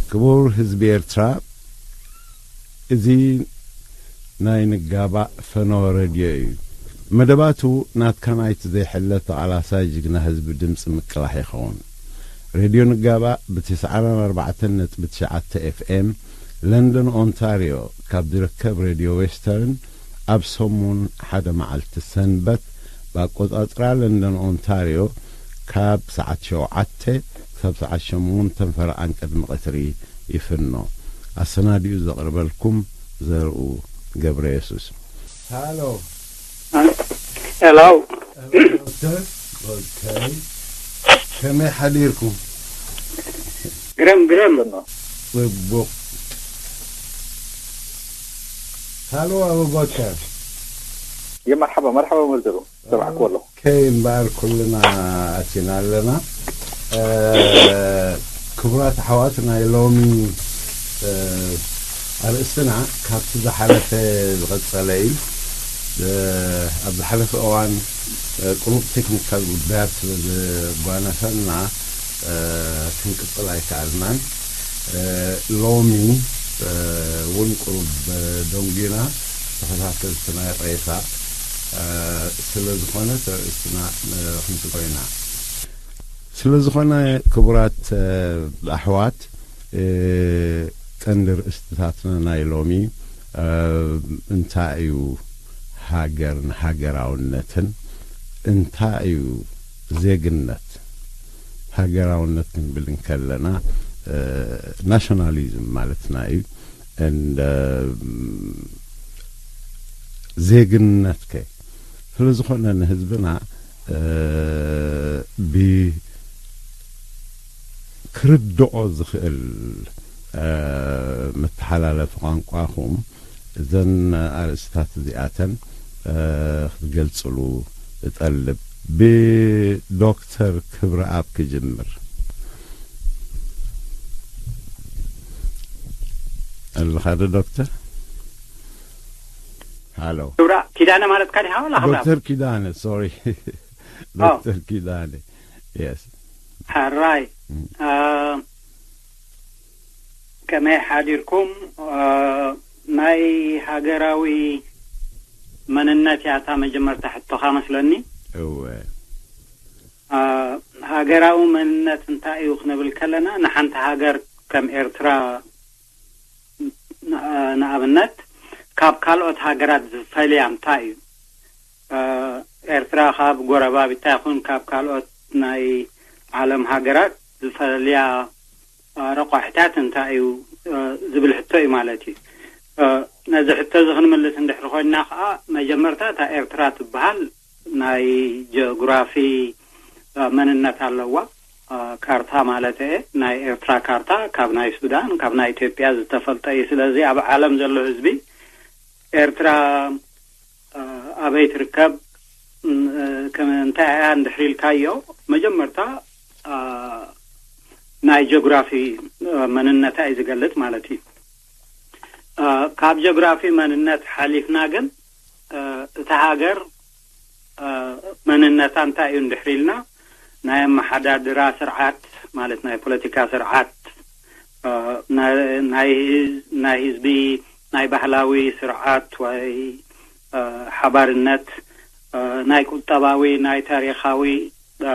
ክቡር ህዝቢ ኤርትራ፣ እዚ ናይ ንጋባእ ፈነወ ሬድዮ እዩ። መደባቱ ናትካ ናይቲ ዘይሕለ ተቓላሳይ ጅግና ህዝቢ ድምፂ ምቅላሕ ይኸውን። ሬድዮ ንጋባእ ብ94.9 ኤፍኤም ለንደን ኦንታርዮ ካብ ዝርከብ ሬድዮ ዌስተርን ኣብ ሰሙን ሓደ መዓልቲ ሰንበት ብኣቆጻጽራ ለንደን ኦንታርዮ ካብ ሰዓት ሸውዓተ ክሳብ ሰዓት ሸሞንተ ፈረቓን ቅድሚ ቀትሪ ይፍኖ። ኣሰናዲኡ ዘቕርበልኩም ዘርኡ ገብረ የሱስ። ሃሎ። ሄሎ። ዶክተር፣ ኦኬ። ከመይ ሓዲርኩም? ግረም ግረም። ጽቡቕ። ሃሎ ኣቡበከር። የመርሓባ መርሓባ መርዘሩ ሰማዕኩ ኣለኹ። ከይ እምበኣር ኩልና ኣቲና ኣለና። እ፣ ክቡራት ኣሕዋት፣ ናይ ሎሚ እ፣ ኣርእስትና ካብቲ ዝሓለፈ ዝቐጸለ እዩ። እ፣ ኣብ ዝሓለፈ እዋን እ፣ ቅሩብ ቴክኒካል ጉዳያት ስለ ዘጓነፈና እ፣ ክንቅጽል ኣይከኣልናን። እ፣ ሎሚ እ፣ እውን ቅሩብ እ፣ ደንጉና ተኸታተልትና ይቕሬታ እ፣ ስለ ዝኾነ ኣርእስትና እ፣ ክንቅጽሎ ኢና። ስለ ዝኾነ ክቡራት እ፣ ኣሕዋት እ፣ ቀንዲ ርእስትታትና ናይ ሎሚ እ፣ እንታይ እዩ ሃገርን ሃገራውነትን እንታይ እዩ ዜግነት? ሃገራውነት ክንብል እንከለና እ፣ ናሽናሊዝም ማለትና እዩ። And እ፣ ዜግነት ከ ስለ ዝኾነ ንህዝብና እ፣ ብ ክርድኦ ዝኽእል እ፣ መተሓላለፊ ቋንቋኹም እዘን ኣርእስታት እዚኣተን እ፣ ክትገልጽሉ እጠልብ። ብዶክተር ክብረኣብ ክጅምር። ኣለኻ ዶ ዶክተር? ሃሎ። ክብራ ኪዳነ ማለትካ ዲኻ? ወላ ክብራ ዶክተር ኪዳነ፣ ሶሪ። ዶክተር ኪዳነ። የስ። ሕራይ። እ፣ ከመይ ሓዲርኩም? እ፣ ናይ ሃገራዊ መንነት እያ እታ መጀመርታ ሕቶኻ መስለኒ። እወ። እ፣ ሃገራዊ መንነት እንታይ እዩ ክንብል ከለና፣ ንሓንቲ ሃገር ከም ኤርትራ ን-፣ ንኣብነት ካብ ካልኦት ሃገራት ዝፈልያ እንታይ እዩ? እ፣ ኤርትራ ካብ ጎረባብታ ይኹን ካብ ካልኦት ናይ ዓለም ሃገራት ዝፈልያ እ፣ ረቋሒታት እንታይ እዩ እ፣ ዝብል ሕቶ እዩ ማለት እዩ። እ፣ ነዚ ሕቶ እዚ ክንምልስ እንድሕሪ ኮይንና ከዓ መጀመርታ እታ ኤርትራ ትበሃል ናይ ጂኦግራፊ እ፣ መንነት ኣለዋ። እ፣ ካርታ ማለት እየ፣ ናይ ኤርትራ ካርታ ካብ ናይ ሱዳን ካብ ናይ ኢትዮጵያ ዝተፈልጠ እዩ። ስለዚ ኣብ ዓለም ዘሎ ህዝቢ ኤርትራ እ፣ ኣበይ ትርከብ እ፣ ከመ- እንታይ እያ እንድሕሪ ኢልካዮ መጀመርታ እ፣ ናይ ጂኦግራፊ እ፣ መንነታ እዩ ዝገልጽ ማለት እዩ። እ፣ ካብ ጂኦግራፊ መንነት ሓሊፍና ግን እ፣ እታ ሃገር እ፣ መንነታ እንታይ እዩ እንድሕሪ ኢልና ናይ ኣመሓዳድራ ስርዓት ማለት ናይ ፖለቲካ ስርዓት እ፣ ናይ ናይ ህዝ- ናይ ህዝቢ ናይ ባህላዊ ስርዓት ወይ እ፣ ሓባርነት እ፣ ናይ ቁጠባዊ ናይ ታሪኻዊ እ፣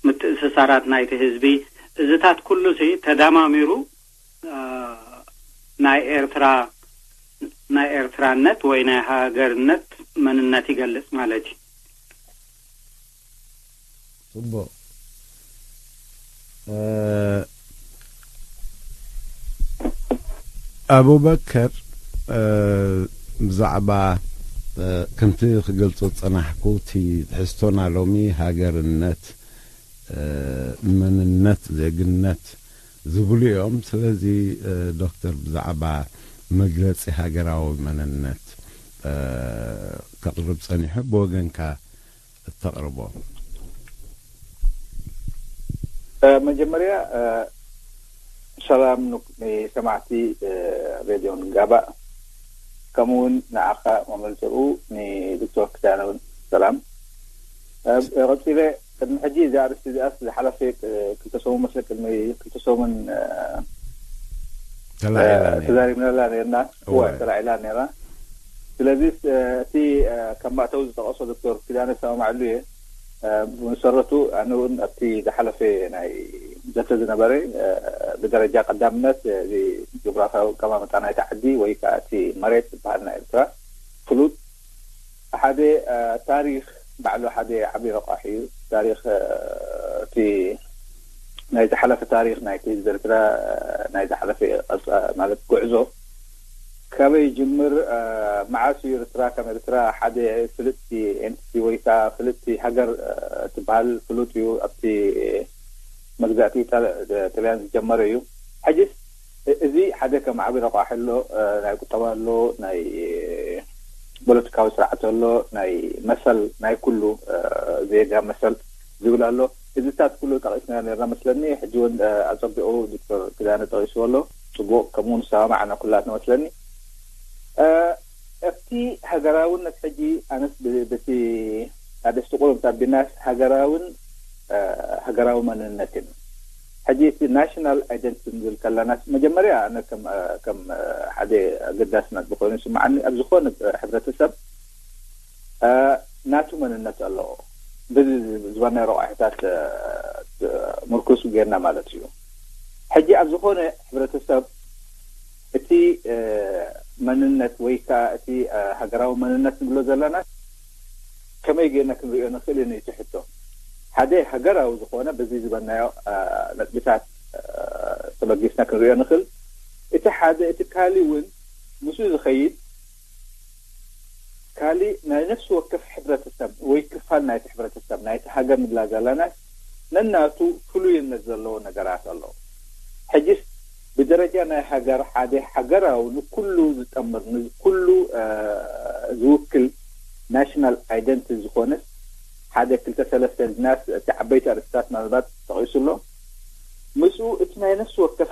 ምትእስሳራት ናይቲ ህዝቢ እዚታት ኩሉ ሲ ተዳማሚሩ እ፣ ናይ ኤርትራ ናይ ኤርትራነት ወይ ናይ ሃገርነት መንነት ይገልጽ ማለት እዩ። ጽቡቕ። እ፣ ኣቡበከር እ፣ ብዛዕባ እ፣ ከምቲ ክገልጾ ዝጸናሕኩ እቲ ትሕዝቶና ሎሚ ሃገርነት እ፣ መንነት ዜግነት ዝብሉ እዮም። ስለዚ እ፣ ዶክተር ብዛዕባ መግለጺ ሃገራዊ መንነት እ፣ ከቕርብ ጸኒሑ ብወገንካ እተቕርቦ። መጀመርያ ሰላም ንሰማዕቲ ሬድዮን ጋባእ፣ ከምኡ እውን ንዓኻ መምህር ዘርኡ፣ ንዶክተር ክዳነ እውን ሰላም። ቀፂለ፣ ቅድሚ ሕጂ እዚ ኣርእስቲ እዚኣስ ዝሓለፈ ክልተ ሰሙን መስለ፣ ቅድሚ ክልተ ሰሙን ተላዒላ ነይራ። ተዛሪብናላ ነርና። እወ። ተላዒላ ነራ። ስለዚ እቲ ከም ማእተው ዝጠቐሶ ዶክተር ኪዳነ ሰማማዕሉ እየ። ብመሰረቱ ኣነ እውን ኣብቲ ዝሓለፈ ናይ ዘተ ዝነበረ ብደረጃ ቀዳምነት እዚ ጂኦግራፊያዊ ኣቀማምጣ ናይቲ ዓዲ ወይ ከዓ እቲ መሬት ዝበሃል ናይ ኤርትራ ፍሉጥ ሓደ ታሪኽ ባዕሉ ሓደ ዓብዪ ረቋሒ እዩ። ታሪኽ እቲ ናይ ዝሓለፈ ታሪኽ ናይቲ ህዝቢ ኤርትራ ናይ ዝሓለፈ ማለት ጉዕዞ ካበይ ይጅምር፣ መዓስ እዩ ኤርትራ ከም ኤርትራ ሓደ ፍልጥቲ ኤንቲቲ ወይ ከዓ ፍልጥቲ ሃገር ትበሃል ፍሉጥ እዩ። ኣብቲ መግዛእቲ ጥልያን ዝጀመረ እዩ። ሕጅስ እዚ ሓደ ከም ዓብዪ ረቋሒ ኣሎ። ናይ ቁጠባ ኣሎ፣ ናይ ፖለቲካዊ ስርዓት ኣሎ፣ ናይ መሰል ናይ ኩሉ ዜጋ መሰል ዝብል ኣሎ። እዚታት ኩሉ ጠቒስና ነርና መስለኒ። ሕጂ እውን ኣጸቢቑ ዶክተር ክዳነ ጠቒስዎ ኣሎ። ጽቡቕ ከምኡ ንሰማማዕና ኩላትና መስለኒ። ኣብቲ ሃገራውነት ሕጂ ኣነስ በቲ ኣደስቲ ቁሩብ ታቢናስ ሃገራውን ሃገራዊ መንነትን ሕጂ እቲ ናሽናል ኣይደንቲቲ ንብል ከለና መጀመርያ ኣነ ከም ሓደ ኣገዳሲ ነጥቢ ኮይኑ ይስምዓኒ። ኣብ ዝኾነ ሕብረተሰብ ናቱ መንነት ኣለዎ። በዚ ዝበናይ ረቋሒታት ምርኩስ ጌርና ማለት እዩ። ሕጂ ኣብ ዝኾነ ሕብረተሰብ እቲ መንነት ወይ ከዓ እቲ ሃገራዊ መንነት ንብሎ ዘለና ከመይ ጌርና ክንሪኦ ንኽእል እዩ እቲ ሕቶ። ሓደ ሃገራዊ ዝኾነ በዚ ዝበናዮ ነጥብታት ተበጊስና ክንሪኦ ንኽእል። እቲ ሓደ እቲ ካሊ እውን ምስኡ ዝኸይድ ካሊ ናይ ነፍሲ ወከፍ ሕብረተሰብ ወይ ክፋል ናይቲ ሕብረተሰብ ናይቲ ሃገር ንብላ ዘለና ነናቱ ፍሉይነት ዘለዎ ነገራት ኣለዎ። ሕጅስ ብደረጃ ናይ ሃገር ሓደ ሃገራዊ ንኩሉ ዝጠምር ንኩሉ ዝውክል ናሽናል ኣይደንቲቲ ዝኾነስ ሓደ ክልተ ሰለስተ ናስ እቲ ዓበይቲ ኣርእስታት ምናልባት ተቂሱ ኣሎ። ምስኡ እቲ ናይ ነፍሲ ወከፍ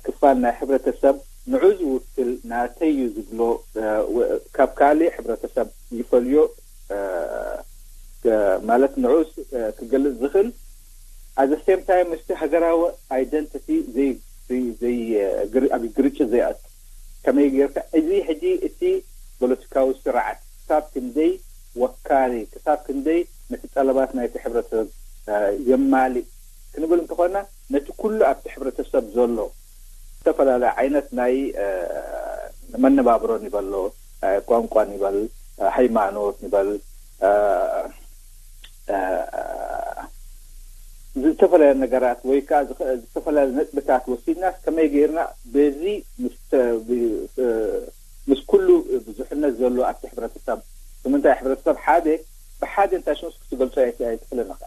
ክፋል ናይ ሕብረተሰብ ንዑ ዝውክል ናተይ እዩ ዝብሎ ካብ ካልእ ሕብረተሰብ ይፈልዮ ማለት ንዑ ክገልጽ ዝኽእል ኣዘ ሴም ታይም ምስቲ ሃገራዊ ኣይደንቲቲ ኣብ ግርጭት ዘይኣቱ ከመይ ጌርካ እዚ ሕጂ እቲ ፖለቲካዊ ስርዓት ክሳብ ክንደይ ወካሊ ክሳብ ክንደይ ነቲ ጠለባት ናይቲ ሕብረተሰብ የማልእ ክንብል እንተኾና ነቲ ኩሉ ኣብቲ ሕብረተሰብ ዘሎ ዝተፈላለየ ዓይነት ናይ መነባብሮ ንበሎ ቋንቋ ንበል ሃይማኖት ንበል ዝተፈላለዩ ነገራት ወይ ከዓ ዝተፈላለዩ ነጥብታት ወሲድናስ ከመይ ገይርና በዚ ምስ ኩሉ ብዙሕነት ዘሎ ኣብቲ ሕብረተሰብ ንምንታይ ሕብረተሰብ ሓደ ብሓደ እንታይ ሽሙስ ክትገልጾ ኣይትኽእልን ኢኻ።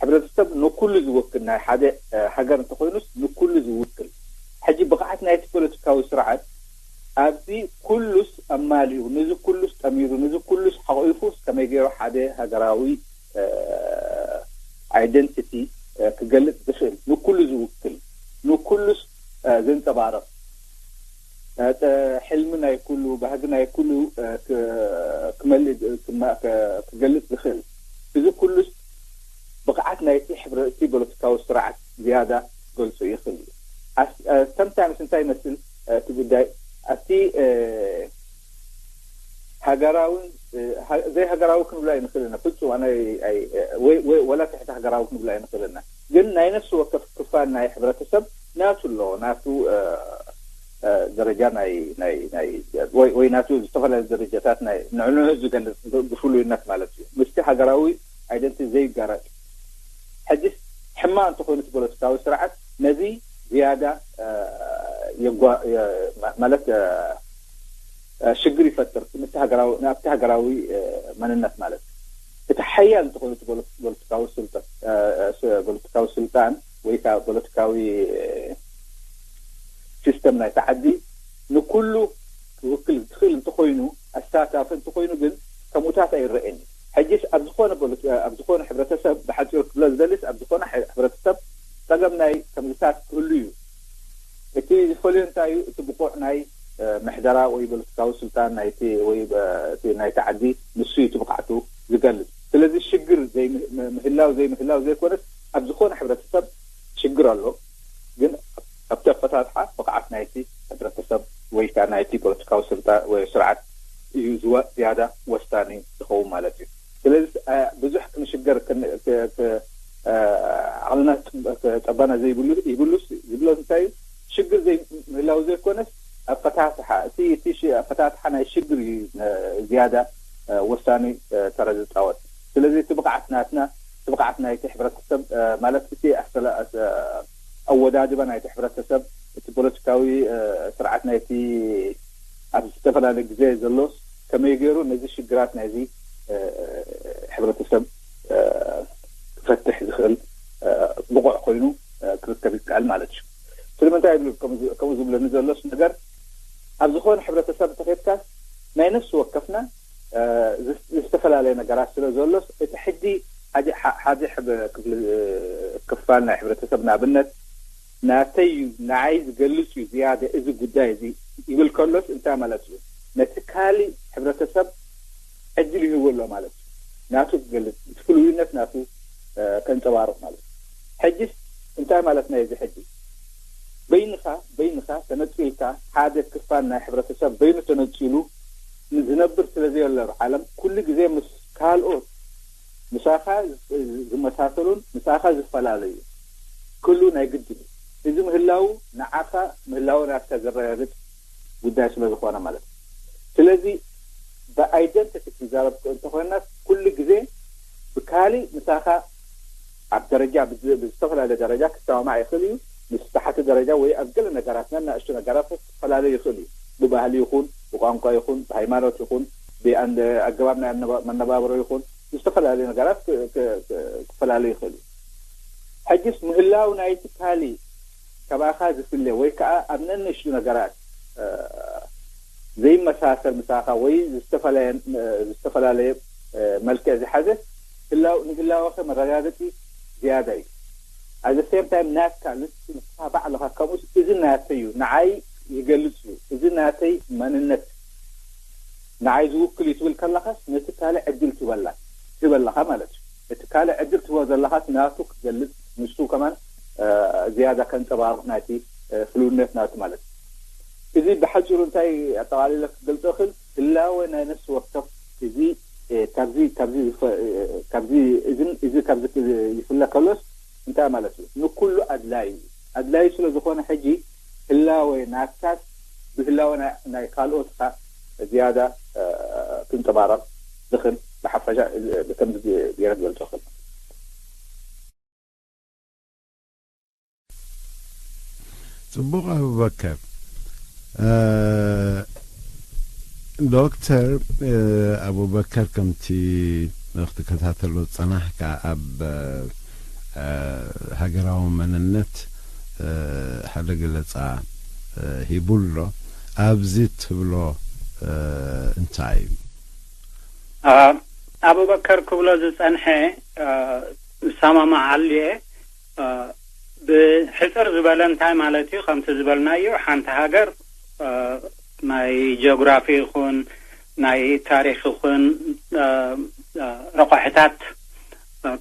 ሕብረተሰብ ንኩሉ ዝውክል ናይ ሓደ ሃገር እንተኾይኑስ ንኩሉ ዝውክል ሕጂ ብቕዓት ናይቲ ፖለቲካዊ ስርዓት ኣብዚ ኩሉስ ኣማሊኡ ነዚ ኩሉስ ጠሚሩ ነዚ ኩሉስ ሓቑፉስ ከመይ ገይሩ ሓደ ሃገራዊ ኣይደንቲቲ ክገልጽ ዝኽእል ንኩሉ ዝውክል ንኩሉስ ዘንጸባርቕ ሕልሚ ናይ ኩሉ ባህጊ ናይ ኩሉ ክመልእ ክገልጽ ዝኽእል እዚ ኩሉስ ብቕዓት ናይቲ ሕብረቲ ፖለቲካዊ ስርዓት ዝያዳ ክገልጾ ይኽእል እዩ። ሰምታይምስ እንታይ ይመስል እቲ ጉዳይ ኣብቲ ሃገራውን ዘይሃገራዊ ክንብሎ ኣይንኽእል ኢና ፍጹም ወላ ትሕቲ ሃገራዊ ክንብሎ ኣይንኽእል ኢና። ግን ናይ ነፍሲ ወከፍ ክፋል ናይ ሕብረተሰብ ናቱ ኣለዎ ናቱ ደረጃ ናይ ናይ ናይ ወይ ወይ ናቱ ዝተፈላለዩ ደረጃታት ናይ ንዕንዑ ዝገልጽ ብፍሉይነት ማለት እዩ። ምስቲ ሃገራዊ ኣይደንቲ ዘይጋረጥ ሕጂስ ሕማ እንተኾይኑ እቲ ፖለቲካዊ ስርዓት ነዚ ዝያዳ ማለት ሽግር ይፈጥር ኣብቲ ሃገራዊ መንነት ማለት እቲ ሓያል እንተኾይኑ ፖለቲካዊ ስልጣን ፖለቲካዊ ስልጣን ወይ ከዓ ፖለቲካዊ ሲስተም ናይ ተዓዲ ንኩሉ ክውክል ዝኽእል እንተኾይኑ ኣሳታፊ እንተኾይኑ ግን ከምኡታት ኣይረአን። ሕጂስ ኣብ ዝኾነ ኣብ ዝኾነ ሕብረተሰብ ብሓፂሩ ክብሎ ዝደልስ ኣብ ዝኾነ ሕብረተሰብ ፀገም ናይ ከምዝታት ክህሉ እዩ። እቲ ዝፈልዮ እንታይ እዩ? እቲ ብቑዕ ናይ ምሕደራ ወይ ፖለቲካዊ ስልጣን ናይቲ ወይ ናይቲ ዓዲ ንሱ እዩ እቲ ብቕዓቱ ዝገልጽ። ስለዚ ሽግር ምህላው ዘይምህላው ዘይኮነስ ኣብ ዝኾነ ሕብረተሰብ ሽግር ኣሎ። ግን ኣብቲ ኣፈታትሓ ብቕዓት ናይቲ ሕብረተሰብ ወይ ከዓ ናይቲ ፖለቲካዊ ስልጣ ወይ ስርዓት እዩ ዝወ ዝያዳ ወሳኒ ዝኸውን ማለት እዩ። ስለዚ ብዙሕ ክንሽገር ዓቕልና ጠባና ዘይብሉ ይብሉስ ዝብሎ እንታይ እዩ? ሽግር ዘይምህላው ዘይኮነስ ኣፈታትሓ እቲ እቲ ኣፈታትሓ ናይ ሽግር እዩ ዝያዳ ወሳኒ ተራ ዝፃወት። ስለዚ እቲ ብቕዓት ናትና እቲ ብቕዓት ናይቲ ሕብረተሰብ ማለት እቲ ኣወዳድባ ናይቲ ሕብረተሰብ እቲ ፖለቲካዊ ስርዓት ናይቲ ኣብ ዝተፈላለየ ግዜ ዘሎስ ከመይ ገይሩ ነዚ ሽግራት ናይዚ ሕብረተሰብ ክፈትሕ ዝኽእል ብቑዕ ኮይኑ ክርከብ ይከኣል ማለት እዩ። ስለምንታይ ይብል ከምኡ ዝብለኒ ዘሎስ ነገር ኣብ ዝኾነ ሕብረተሰብ እንተኸድካ ናይ ነፍሲ ወከፍና ዝተፈላለየ ነገራት ስለ ዘሎስ እቲ ሕጂ ሓደ ክፍሊ ክፋል ናይ ሕብረተሰብ ንኣብነት ናተይ እዩ ንዓይ ዝገልፅ እዩ ዝያደ እዚ ጉዳይ እዚ ይብል ከሎስ እንታይ ማለት እዩ? ነቲ ካሊእ ሕብረተሰብ ዕድል ይህቦ ኣሎ ማለት እዩ። ናቱ ክገልፅ ፍሉይነት ናቱ ከንፀባርቕ ማለት እዩ። ሕጂስ እንታይ ማለትና እዚ ሕጂ በይንኻ በይንኻ ተነፂልካ ሓደ ክፋል ናይ ሕብረተሰብ በይኑ ተነፂሉ ዝነብር ስለ ዘየሎ ኣብ ዓለም ኩሉ ግዜ ምስ ካልኦት ምሳኻ ዝመሳሰሉን ምሳኻ ዝፈላለዩ ክህልው ናይ ግድን እዩ። እዚ ምህላው ንዓኻ ምህላው ናትካ ዘረጋግጽ ጉዳይ ስለ ዝኾነ ማለት እዩ። ስለዚ ብኣይደንቲቲ ክንዛረብ እንተኾይና ኩሉ ግዜ ብካሊእ ምሳኻ ኣብ ደረጃ ብዝተፈላለየ ደረጃ ክሰማማዕ ይኽእል እዩ። ምስ ታሕቲ ደረጃ ወይ ኣብ ገለ ነገራት ነናእሽቱ ነገራት ክፈላለ ይኽእል እዩ። ብባህሊ ይኹን ብቋንቋ ይኹን ብሃይማኖት ይኹን ብኣገባብ ናይ መነባብሮ ይኹን ዝተፈላለዩ ነገራት ክፈላለ ይኽእል እዩ። ሕጅስ ምህላው ናይቲ ካሊእ ካባኻ ዝፍለ ወይ ከዓ ኣብ ነንእሽቱ ነገራት ዘይመሳሰል ምሳኻ ወይ ዝተፈላለየ መልክዕ ዝሓዘ ንህላወኸ መረጋገፂ ዝያዳ እዩ። ኣዘ ሴም ታይም ናትካ ንስኻ ባዕልኻ ከምኡስ እዚ ናተይ እዩ ንዓይ ይገልፅ እዩ እዚ ናተይ መንነት ንዓይ ዝውክል እዩ ትብል ከለኻስ ነቲ ካልእ ዕድል ትበላ ትበለኻ ማለት እዩ። እቲ ካልእ ዕድል ትቦ ዘለኻስ ናቱ ክገልፅ ንሱ ከማን ዝያዳ ከንፀባርቕ ናይቲ ፍሉነት ናቱ ማለት እዩ። እዚ ብሓፂሩ እንታይ ኣጠቓሊለ ክገልፆ ክእል ህላወ ናይ ነፍሲ ወከፍ እዚ ካብዚ ካብዚ ካብዚ እዝን እዚ ካብዚ ይፍለ ከሎስ እንታይ ማለት እዩ? ንኩሉ ኣድላይ እዩ። ኣድላይ ስለ ዝኾነ ሕጂ ህላወ ናትካስ ብህላወ ናይ ካልኦትካ ዝያዳ ክንፀባረቕ ዝኽእል ብሓፈሻ ከምዚ ገይረ ክገልፆ ክእል። ጽቡቕ ኣቡበከር። ዶክተር ኣቡበከር ከምቲ ክትከታተሎ ዝጸናሕካ ኣብ ሃገራዊ መንነት ሓደ ገለጻ ሂቡ ኣሎ። ኣብዚ ትብሎ እንታይ እዩ? ኣቡበከር ክብሎ ዝጸንሐ እሰማማዓሉ እየ። ብሕጽር ዝበለ እንታይ ማለት እዩ? ከምቲ ዝበልናዮ ሓንቲ ሃገር ናይ ጂኦግራፊ ይኹን ናይ ታሪኽ ይኹን ረቋሒታት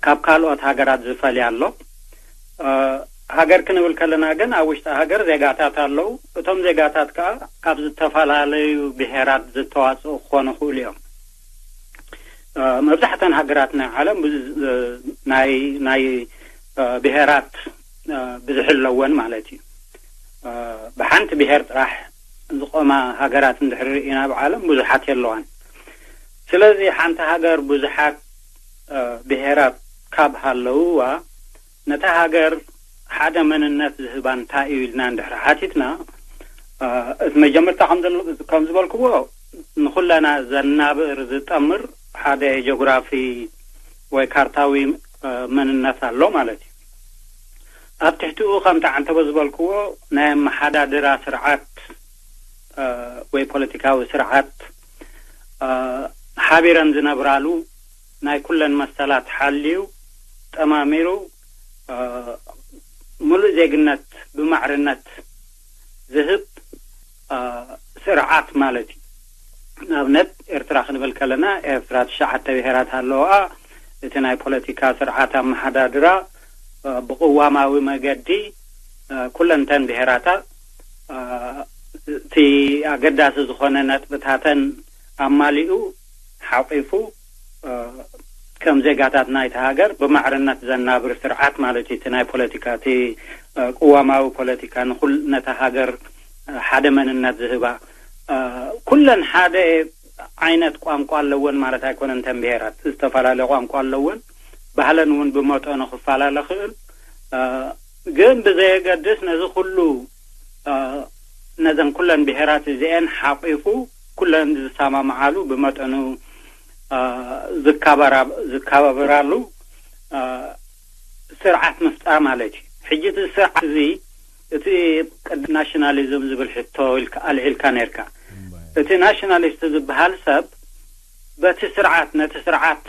ካብ ካልኦት ሃገራት ዝፈልያ ኣሎ። ሃገር ክንብል ከለና ግን ኣብ ውሽጢ ሃገር ዜጋታት ኣለዉ። እቶም ዜጋታት ከኣ ካብ ዝተፈላለዩ ብሄራት ዝተዋፅኡ ክኾኑ ይኽእሉ እዮም። መብዛሕተን ሃገራት ናይ ዓለም ናይ ናይ ብሄራት ብዝሒ ኣለወን ማለት እዩ። ብሓንቲ ብሄር ጥራሕ ዝቆማ ሃገራት እንድሕር ርኢና ኣብ ዓለም ብዙሓት የለዋን። ስለዚ ሓንቲ ሃገር ብዙሓት ብሄራት ካብ ሃለውዋ ነታ ሃገር ሓደ መንነት ዝህባ እንታይ እዩ ኢልና እንድሕር ሓቲትና እቲ መጀመርታ ከም ዝበልክዎ ንኹለና ዘናብር ዝጠምር ሓደ ጂኦግራፊ ወይ ካርታዊ መንነት ኣሎ ማለት እዩ። ኣብ ትሕቲኡ ከምቲ ዓንተቦ ዝበልክዎ ናይ ኣመሓዳድራ ስርዓት ወይ ፖለቲካዊ ስርዓት ሓቢረን ዝነብራሉ ናይ ኩለን መሰላት ሓልዩ ጠማሚሩ ምሉእ ዜግነት ብማዕርነት ዝህብ ስርዓት ማለት እዩ። ንኣብነት ኤርትራ ክንብል ከለና ኤርትራ ትሽዓተ ብሄራት ኣለዋ። እቲ ናይ ፖለቲካ ስርዓት ኣመሓዳድራ ብቅዋማዊ መገዲ ኩለንተን ብሄራታ እቲ ኣገዳሲ ዝኾነ ነጥብታተን ኣማሊኡ ሓቂፉ ከም ዜጋታት ናይቲ ሃገር ብማዕርነት ዘናብር ስርዓት ማለት እዩ። እቲ ናይ ፖለቲካ እቲ ቅዋማዊ ፖለቲካ ንኩል ነታ ሃገር ሓደ መንነት ዝህባ ኩለን ሓደ ዓይነት ቋንቋ ኣለወን ማለት ኣይኮነን። እተን ብሄራት ዝተፈላለየ ቋንቋ ኣለወን። ባህለን እውን ብመጠኑ ክፈላለ ክእል ግን ብዘየገድስ ነዚ ኩሉ ነዘን ኩለን ብሄራት እዚአን ሓቂፉ ኩለን ዝሰማምዓሉ ብመጠኑ ዝከባበራሉ ስርዓት ምፍጣር ማለት እዩ። ሕጂ እቲ ስርዓት እዚ እቲ ቅድም ናሽናሊዝም ዝብል ሕቶ ኣልዒልካ ነርካ። እቲ ናሽናሊስት ዝበሃል ሰብ በቲ ስርዓት ነቲ ስርዓት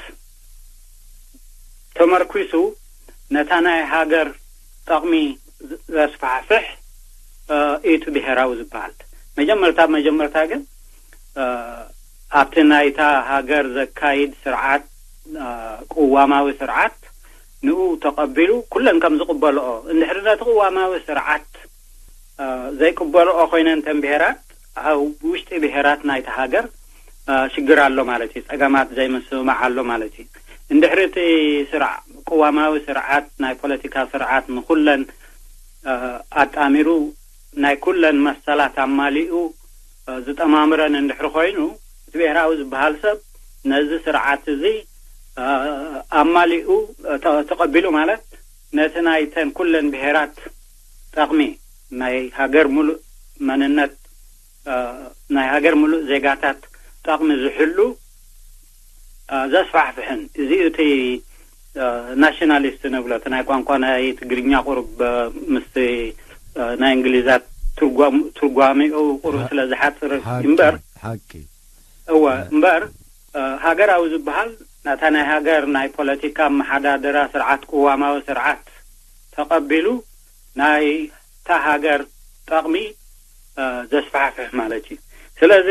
ተመርኪሱ ነታ ናይ ሃገር ጠቕሚ ዘስፋሕፍሕ እዩ እቲ ብሄራዊ ዝበሃል። መጀመርታ መጀመርታ ግን ኣብቲ ናይታ ሃገር ዘካይድ ስርዓት ቅዋማዊ ስርዓት ንኡ ተቐቢሉ ኩለን ከም ዝቕበልኦ እንድሕሪ ነቲ ቅዋማዊ ስርዓት ዘይቅበልኦ ኮይነን እተን ብሄራት ኣብ ውሽጢ ብሄራት ናይቲ ሃገር ሽግር ኣሎ ማለት እዩ። ጸገማት ዘይምስምማዕ ኣሎ ማለት እዩ። እንድሕሪ እቲ ስርዓ ቅዋማዊ ስርዓት ናይ ፖለቲካ ስርዓት ንኩለን ኣጣሚሩ ናይ ኩለን መሰላት ኣማሊኡ ዝጠማምረን እንድሕሪ ኮይኑ እቲ ብሄራዊ ዝበሃል ሰብ ነዚ ስርዓት እዚ ኣማሊኡ ተቐቢሉ ማለት ነቲ ናይተን ኩለን ብሄራት ጠቕሚ ናይ ሃገር ሙሉእ መንነት ናይ ሃገር ሙሉእ ዜጋታት ጠቕሚ ዝሕሉ ዘስፋሕፍሕን እዚ እቲ ናሽናሊስት ንብሎ እቲ ናይ ቋንቋ ናይ ትግርኛ ቁሩብ ምስ ናይ እንግሊዛት ትርጓሚኡ ቁሩብ ስለ ዝሓፅር እምበር ሓቂ እወ እምበር ሃገራዊ ዝበሃል ናታ ናይ ሃገር ናይ ፖለቲካ ኣመሓዳድራ ስርዓት ቅዋማዊ ስርዓት ተቐቢሉ ናይታ ሃገር ጠቕሚ ዘስፋሕፍሕ ማለት እዩ። ስለዚ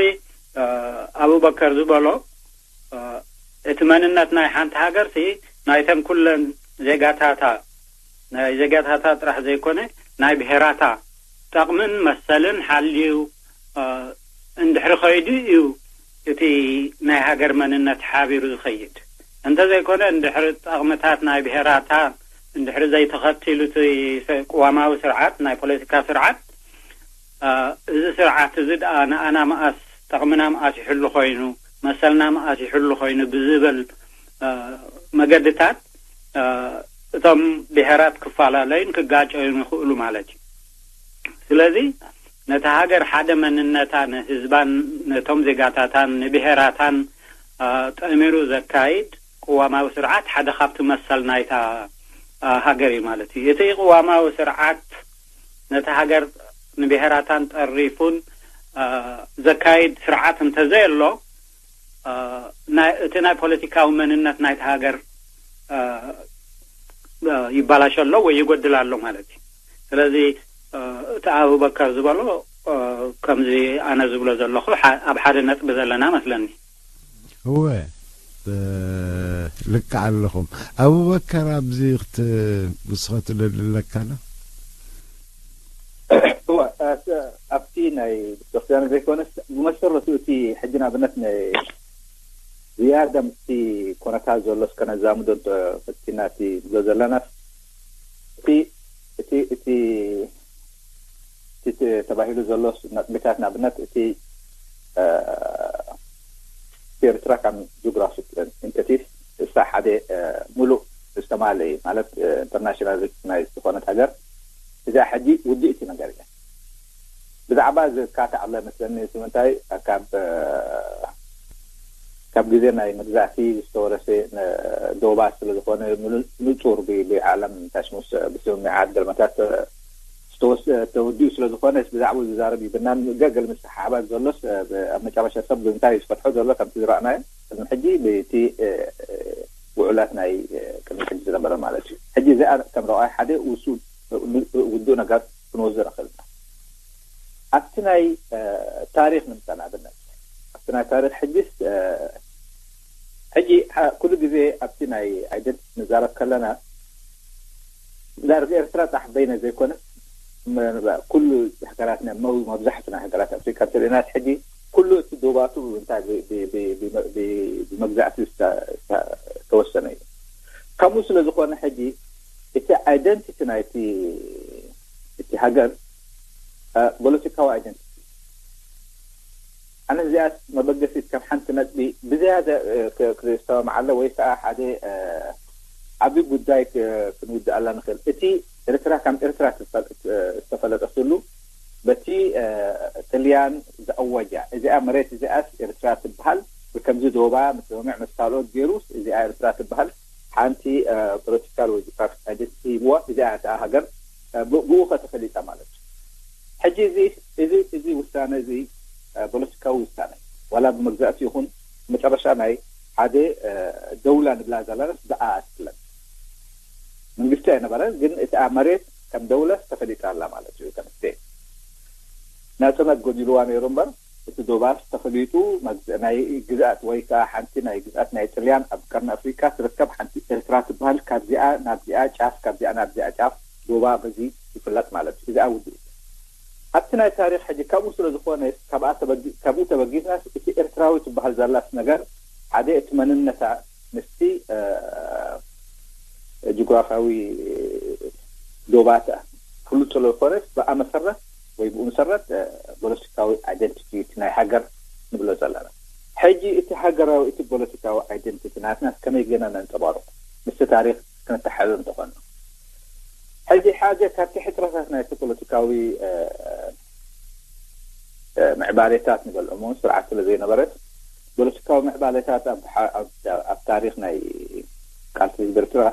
ኣቡበከር ዝበሎ እቲ መንነት ናይ ሓንቲ ሃገር ሲ ናይተን ኩለን ዜጋታታ ናይ ዜጋታታ ጥራሕ ዘይኮነ ናይ ብሄራታ ጠቕምን መሰልን ሓልዩ እንድሕሪ ከይዱ እዩ እቲ ናይ ሃገር መንነት ሓቢሩ ዝኸይድ። እንተዘይኮነ እንድሕሪ ጠቕምታት ናይ ብሄራታ እንድሕሪ ዘይተኸቲሉ እቲ ቅዋማዊ ስርዓት ናይ ፖለቲካ ስርዓት እዚ ስርዓት እዚ ደኣ ንኣና መኣስ ጠቕምና መኣስ ይሕሉ ኮይኑ መሰልና መኣስ ይሕሉ ኮይኑ ብዝብል መገድታት እቶም ብሄራት ክፈላለዩን ክጋጨዩን ይኽእሉ ማለት እዩ። ስለዚ ነታ ሃገር ሓደ መንነታ ንህዝባን ነቶም ዜጋታታን ንብሄራታን ጠሚሩ ዘካይድ ቅዋማዊ ስርዓት ሓደ ካብቲ መሰል ናይታ ሃገር እዩ ማለት እዩ። እቲ ቅዋማዊ ስርዓት ነቲ ሃገር ንብሄራታን ጠሪፉን ዘካይድ ስርዓት እንተዘየሎ እቲ ናይ ፖለቲካዊ መንነት ናይቲ ሃገር ይባላሽ ኣሎ ወይ ይጎድል ኣሎ ማለት እዩ። ስለዚ እቲ ኣቡበከር ዝበሎ ከምዚ ኣነ ዝብሎ ዘለኹ ኣብ ሓደ ነጥቢ ዘለና መስለኒ። እወ ልክዕ ኣለኹም። ኣቡበከር ኣብዚ ክትውስኸ ትደሊ ኣለካ ዶ? እወ ኣብቲ ናይ ቤተክርስትያን ዘይኮነስ ብመሰረቱ እቲ ሕጂ ንኣብነት ናይ ዝያዳ ምስቲ ኮነታት ዘሎ እስከ ነዛምዶ ፈቲና እቲ ንብሎ ዘለና እቲ እቲ እቲ እቲ ተባሂሉ ዘሎ ነጥብታት ንኣብነት እቲ ኤርትራ ከም ጂኦግራፊክ ኢንቲቲስ እሳ ሓደ ሙሉእ ዝተማለ እዩ ማለት ኢንተርናሽናል ሪኮግናይዝ ዝኾነት ሃገር እዛ ሕጂ ውድእ እቲ ነገር እያ። ብዛዕባ እዚ ካታ ኣሎ መስለኒ እቲ ምንታይ ካብ ካብ ግዜ ናይ መግዛእቲ ዝተወረሰ ዶባት ስለ ዝኾነ ንጹር ብዓለም ታሽሙስ ብስምምዓት ገለመታት ተወዲኡ ስለ ዝኾነ ብዛዕባኡ ዝዛረብ ይብልናን ገገል ምስሕሓባት ዘሎስ ኣብ መጨረሻ ሰብ ብምንታይ እዩ ዝፈትሖ ዘሎ ከምቲ ዝረኣናዮ ቅድሚ ሕጂ ብቲ ውዕላት ናይ ቅድሚ ሕጂ ዝነበረ ማለት እዩ። ሕጂ እዚኣ ከም ረኣይ ሓደ ውሱን ውዱእ ነገር ክንወስዶ ንኽእል ኢና። ኣብቲ ናይ ታሪኽ ንምጻእ ንኣብነት ኣብቲ ናይ ታሪኽ ሕጂስ ሕጂ ኩሉ ግዜ ኣብቲ ናይ ኣይደንቲቲ ንዛረብ ከለና ዳርጋ ኤርትራ ጣሕ በይነ ዘይኮነስ ኩሉ ሃገራት፣ መብዛሕቱ ናይ ሃገራት ኣፍሪካ እንተሪእና ሕጂ ኩሉ እቲ ዶባቱ እንታይ ብመግዛእቲ ዝተወሰነ እዩ። ከምኡ ስለ ዝኾነ ሕጂ እቲ ኣይደንቲቲ ናይቲ እቲ ሃገር ፖለቲካዊ ኣይደንቲቲ። ኣነ እዚኣ መበገሲት ከም ሓንቲ ነጥቢ ብዝያደ ክስተማዓለ ወይ ከዓ ሓደ ዓብዪ ጉዳይ ክንውድኣላ ንኽእል። እቲ ኤርትራ ከም ኤርትራ ዝተፈለጠትሉ በቲ ጥልያን ዝኣወጃ እዚኣ መሬት እዚኣስ ኤርትራ ትበሃል፣ ብከምዚ ዶባ ምስምዕ ምስ ካልኦት ገይሩ እዚኣ ኤርትራ ትበሃል፣ ሓንቲ ፖለቲካል ወይ ጂኦግራፊክ ኣይደንቲቲ ሂብዋ፣ እዚኣ ሃገር ብኡ ከተፈሊጣ ማለት እዩ። ሕጂ እዚ እዚ እዚ ውሳነ እዚ ፖለቲካዊ ውሳነ ዋላ ብመግዛእቲ ይኹን መጨረሻ ናይ ሓደ ደውላ ንብላ ዘለና ብኣ ትፍለጥ መንግስቲ ኣይነበረ፣ ግን እቲ ኣብ መሬት ከም ደውላ ተፈሊጣ ኣላ ማለት እዩ። ከም ስቴት ናጽነት ጎዲልዋ ነይሩ እምበር እቲ ዶባስ ተፈሊጡ ናይ ግዝኣት ወይ ከዓ ሓንቲ ናይ ግዝኣት ናይ ጥልያን ኣብ ቀርኒ ኣፍሪካ ትርከብ ሓንቲ ኤርትራ ትበሃል ካብዚኣ ናብዚኣ ጫፍ ካብዚኣ ናብዚኣ ጫፍ ዶባ በዚ ይፍለጥ ማለት እዩ። እዚኣ ውድእ ኣብቲ ናይ ታሪክ ሕጂ ካብኡ ስለ ዝኾነ ካብኡ ተበጊስናስ እቲ ኤርትራዊ ትበሃል ዘላስ ነገር ሓደ እቲ መንነታ ምስቲ ጂኦግራፊያዊ ዶባታ ፍሉጥ ስለ ዝኾነ ብኣ መሰረት ወይ ብኡ መሰረት ፖለቲካዊ ኣይደንቲቲ ናይ ሃገር ንብሎ ዘለና። ሕጂ እቲ ሃገራዊ እቲ ፖለቲካዊ ኣይደንቲቲ ናትና ከመይ ገና ነንጸባርቁ ምስቲ ታሪክ ክንተሓዘ እንተኾንና ሕጂ ሓደ ካብቲ ሕፅረታት ናይቲ ፖለቲካዊ ምዕባሌታት ንበልዖም እውን ስርዓት ስለ ዘይነበረት ፖለቲካዊ ምዕባሌታት ኣብ ታሪክ ናይ ቃልሲ ህዝቢ ኤርትራ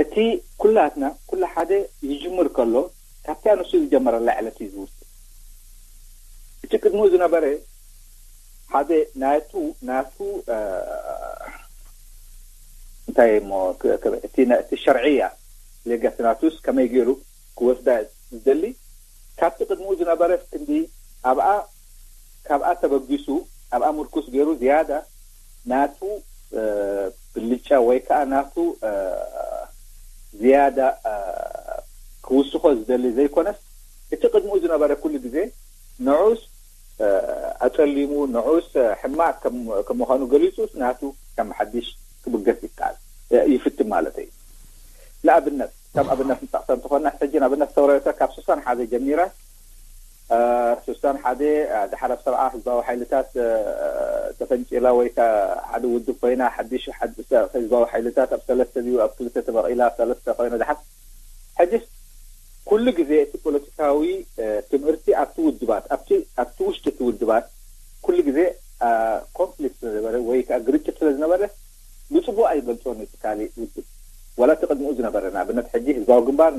እቲ ኩላትና ኩሉ ሓደ ይጅምር ከሎ ካብቲ ኣንሱ ዝጀመረላ ዕለት እዩ ዝውስን። እቲ ቅድሚኡ ዝነበረ ሓደ ናቱ ናቱ እንታይ እሞ እቲ ሸርዕያ ሌጋሲ ናቱስ ከመይ ገይሩ ክወስዳ ዝደሊ ካብቲ ቅድሚኡ ዝነበረ ክንዲ ኣብኣ ካብኣ ተበጊሱ ኣብኣ ምርኩስ ገይሩ ዝያዳ ናቱ ብልጫ ወይ ከዓ ናቱ ዝያዳ ክውስኾ ዝደሊ ዘይኮነስ እቲ ቅድሚኡ ዝነበረ ኩሉ ግዜ ንዑስ ኣጸሊሙ ንዑስ ሕማቅ ከም ምዃኑ ገሊጹ ናቱ ከም ሓድሽ ክብገስ ይከኣል ይፍትን ማለት እዩ። ንኣብነት ከም ኣብነት ንጠቅሰ እንተኾና ሕጂ ንኣብነት ሰውራ ኤርትራ ካብ ስሳን ሓደ ጀሚራ ስሳን ሓደ ድሓር ኣብ ሰብዓ ህዝባዊ ሓይልታት ተፈንጭላ ወይ ሓደ ውድብ ኮይና ሓድሽ ህዝባዊ ሓይልታት ኣብ ሰለስተ ድዩ ኣብ ክልተ ተመቂላ ሰለስተ ኮይና ድሓር ሕጂስ ኩሉ ግዜ እቲ ፖለቲካዊ ትምህርቲ ኣብቲ ውድባት ኣብቲ ውሽጢ እቲ ውድባት ኩሉ ግዜ ኮንፍሊክት ስለዝነበረ ወይ ከዓ ግርጭት ስለዝነበረ ብፅቡቅ ኣይገልፆን እቲ ካሊእ ውድብ ዋላ እቲ ቅድሚኡ ዝነበረ ንኣብነት ሕጂ ህዝባዊ ግንባር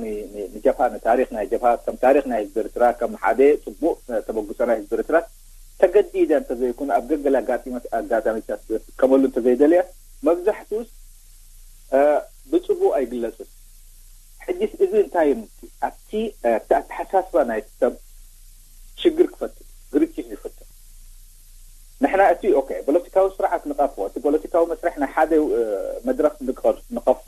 ንጀብሃ ንታሪክ ናይ ጀብሃ ከም ታሪክ ናይ ህዝቢ ኤርትራ ከም ሓደ ፅቡቅ ተበግሶ ናይ ህዝቢ ኤርትራ ተገዲደ እንተዘይኮነ ኣብ ገገለ ኣጋጣሚታት ዝጥቀመሉ እንተዘይደለየ መብዛሕትኡስ ብፅቡቅ ኣይግለፅን። ሕጂስ እዚ እንታይ እዩ ኣብቲ ኣተሓሳስባ ናይ ሰብ ሽግር ክፈጥር ግርጭት ዝፈጥር ንሕና እቲ ኦኬ ፖለቲካዊ ስርዓት ንቐፎ እቲ ፖለቲካዊ መስርሕ ናይ ሓደ መድረክ ንቀፎ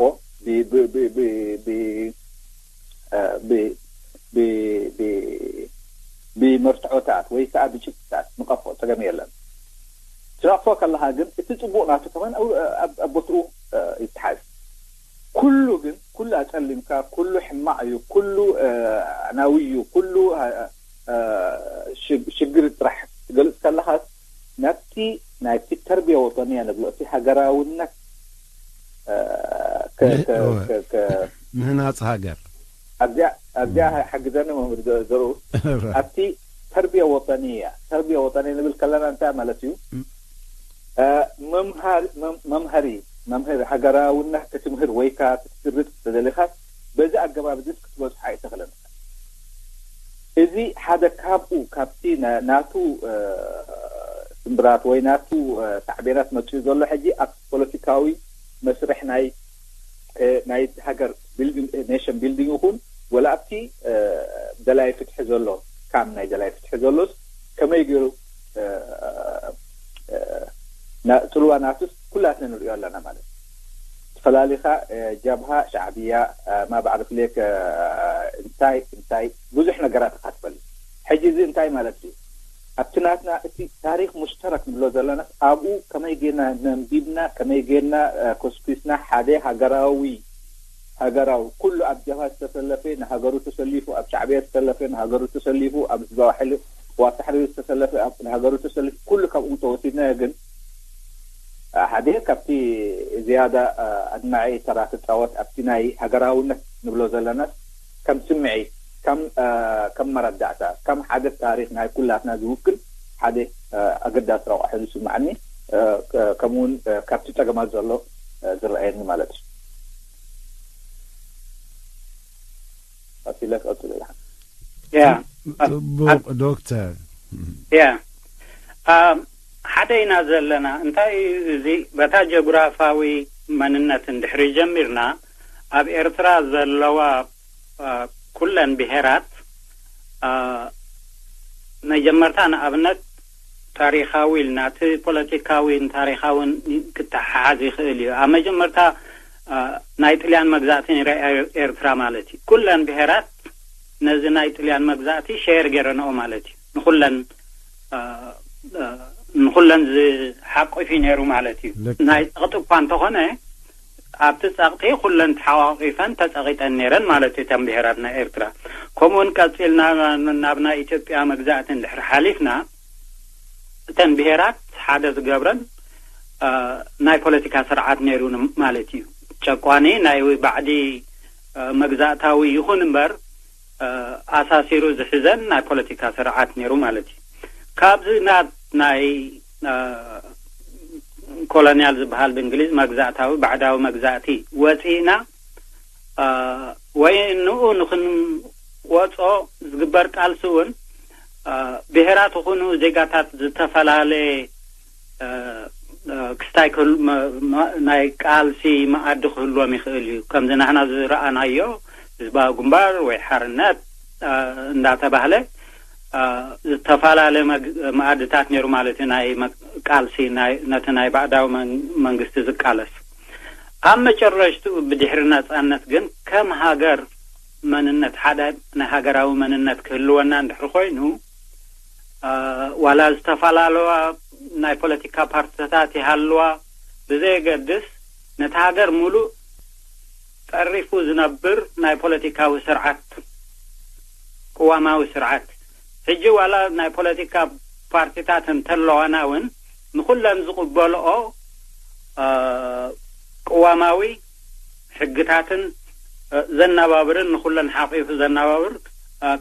ብመርትዖታት ወይ ከዓ ብጭብጥታት ንቐፎ ፀገም የለን። ትነቕፎ ከለካ ግን እቲ ፅቡቅ ናቱ ከማን ኣብ ቦትኡ ይተሓዝ። ኩሉ ግን ኩሉ ኣፀሊምካ ኩሉ ሕማቅ እዩ ኩሉ ኣዕናዊ እዩ ኩሉ ሽግር ጥራሕ ትገልፅ ከለካ ናብቲ ናይቲ ተርቢያ ወጠንያ ንብሎ እቲ ሃገራውነት ምህናፅ ሃገር ኣብዚኣ ሓግዘኒ መምህር ዘርኡ ኣብቲ ተርቢያ ወጠንያ ተርቢያ ወጠንያ ንብል ከለና እንታይ ማለት እዩ? መምሃሪ መምህር ሃገራውነት ክትምህር ወይ ከዓ ክትስርፅ ተደሊኻ በዚ ኣገባብ እዚ ክትበፅሖ ኣይትኽእልን። እዚ ሓደ ካብኡ ካብቲ ናቱ ስምብራት ወይ ናቱ ሳዕቤናት መፅኡ ዘሎ ሕጂ ኣብ ፖለቲካዊ መስርሕ ናይ ናይ ሃገር ኔሽን ቢልዲንግ ይኹን ወላ ኣብቲ ደላይ ፍትሒ ዘሎ ካም ናይ ደላይ ፍትሒ ዘሎስ ከመይ ገይሩ ፅልዋ ናቱስ ኩላትና ንሪኦ ኣለና ማለት እዩ። እቲ ፈላሊኻ ጀብሃ ሻዕብያ፣ ማባዕሪ ፍሌክ እንታይ እንታይ ብዙሕ ነገራት ኢኻ ትፈልጥ። ሕጂ እዚ እንታይ ማለት እዩ? ኣብቲ ናትና እቲ ታሪኽ ሙሽተረክ ንብሎ ዘለና ኣብኡ ከመይ ጌርና ነንቢብና፣ ከመይ ጌርና ኮስኩስና ሓደ ሃገራዊ ሃገራዊ ኩሉ ኣብ ጀብሃ ዝተሰለፈ ንሃገሩ ተሰሊፉ፣ ኣብ ሻዕብያ ዝተሰለፈ ንሃገሩ ተሰሊፉ፣ ኣብ ህዝባዊ ሓይሊ ዋርሳሕሪ ዝተሰለፈ ንሃገሩ ተሰሊፉ፣ ኩሉ ካብኡ ተወሲድናዮ። ግን ሓደ ካብቲ ዝያዳ ኣድማዒ ተራ ክጻወት ኣብቲ ናይ ሃገራውነት ንብሎ ዘለና ከም ስምዒት፣ ከም ከም መረዳእታ፣ ከም ሓደ ታሪኽ ናይ ኩላትና ዝውክል ሓደ ኣገዳሲ ረቋሒ ዝስምዓኒ፣ ከምኡውን ካብቲ ጸገማት ዘሎ ዝረኣየኒ ማለት እዩ። ቀጺለ ክቐጽል ኢኻ። ያ ጽቡቕ ዶክተር። ያ ሓደ ኢና ዘለና። እንታይ እዩ እዚ? በታ ጀግራፋዊ መንነት እንድሕሪ ጀሚርና ኣብ ኤርትራ ዘለዋ ኩለን ብሄራት መጀመርታ ንኣብነት ታሪኻዊ ኢልና እቲ ፖለቲካዊን ታሪኻውን ክተሓሓዝ ይኽእል እዩ። ኣብ መጀመርታ ናይ ጥልያን መግዛእቲ ነይራ ኤርትራ ማለት እዩ። ኩለን ብሄራት ነዚ ናይ ጥልያን መግዛእቲ ሸር ገይረንኦ ማለት እዩ። ንኹለን ንኹለን ዝሓቁፍ እዩ ነይሩ ማለት እዩ። ናይ ጸቕጢ እኳ እንተኾነ ኣብቲ ጸቕጢ ኩለን ተሓቋቂፈን ተጸቒጠን ነይረን ማለት እዩ እተን ብሄራት ናይ ኤርትራ። ከምኡውን ቀጺልና ናብ ናይ ኢትዮጵያ መግዛእቲ እንድሕር ሓሊፍና እተን ብሄራት ሓደ ዝገብረን ናይ ፖለቲካ ስርዓት ነይሩ ማለት እዩ። ጨቋኒ ናይ ባዕዲ መግዛእታዊ ይኹን እምበር ኣሳሲሩ ዝሕዘን ናይ ፖለቲካ ስርዓት ነይሩ ማለት እዩ። ካብዚ ናት ናይ ኮሎኒያል ዝበሃል ብእንግሊዝ መግዛእታዊ ባዕዳዊ መግዛእቲ ወፂእና ወይ ንኡ ንክንወፆ ዝግበር ቃልሲ እውን ብሄራት ይኹኑ ዜጋታት ዝተፈላለየ ክስታይ ናይ ቃልሲ መኣዲ ክህልዎም ይኽእል እዩ። ከምዚ ናህና ዝረኣናዮ ህዝባዊ ግንባር ወይ ሓርነት እንዳተባህለ ዝተፈላለየ መኣድታት ነይሩ ማለት እዩ። ናይ ቃልሲ ነቲ ናይ ባዕዳዊ መንግስቲ ዝቃለስ ኣብ መጨረሽትኡ ብድሕሪ ነፃነት ግን ከም ሃገር መንነት ሓደ ናይ ሃገራዊ መንነት ክህልወና እንድሕር ኮይኑ ዋላ ዝተፈላለዋ ናይ ፖለቲካ ፓርቲታት ይሃልዋ ብዘየገድስ ነቲ ሃገር ሙሉእ ጠሪፉ ዝነብር ናይ ፖለቲካዊ ስርዓት ቅዋማዊ ስርዓት ሕጂ ዋላ ናይ ፖለቲካ ፓርቲታት እንተለዋና እውን ንኩለን ዝቕበልኦ ቅዋማዊ ሕግታትን ዘናባብርን ንኩለን ሓቂፉ ዘናባብር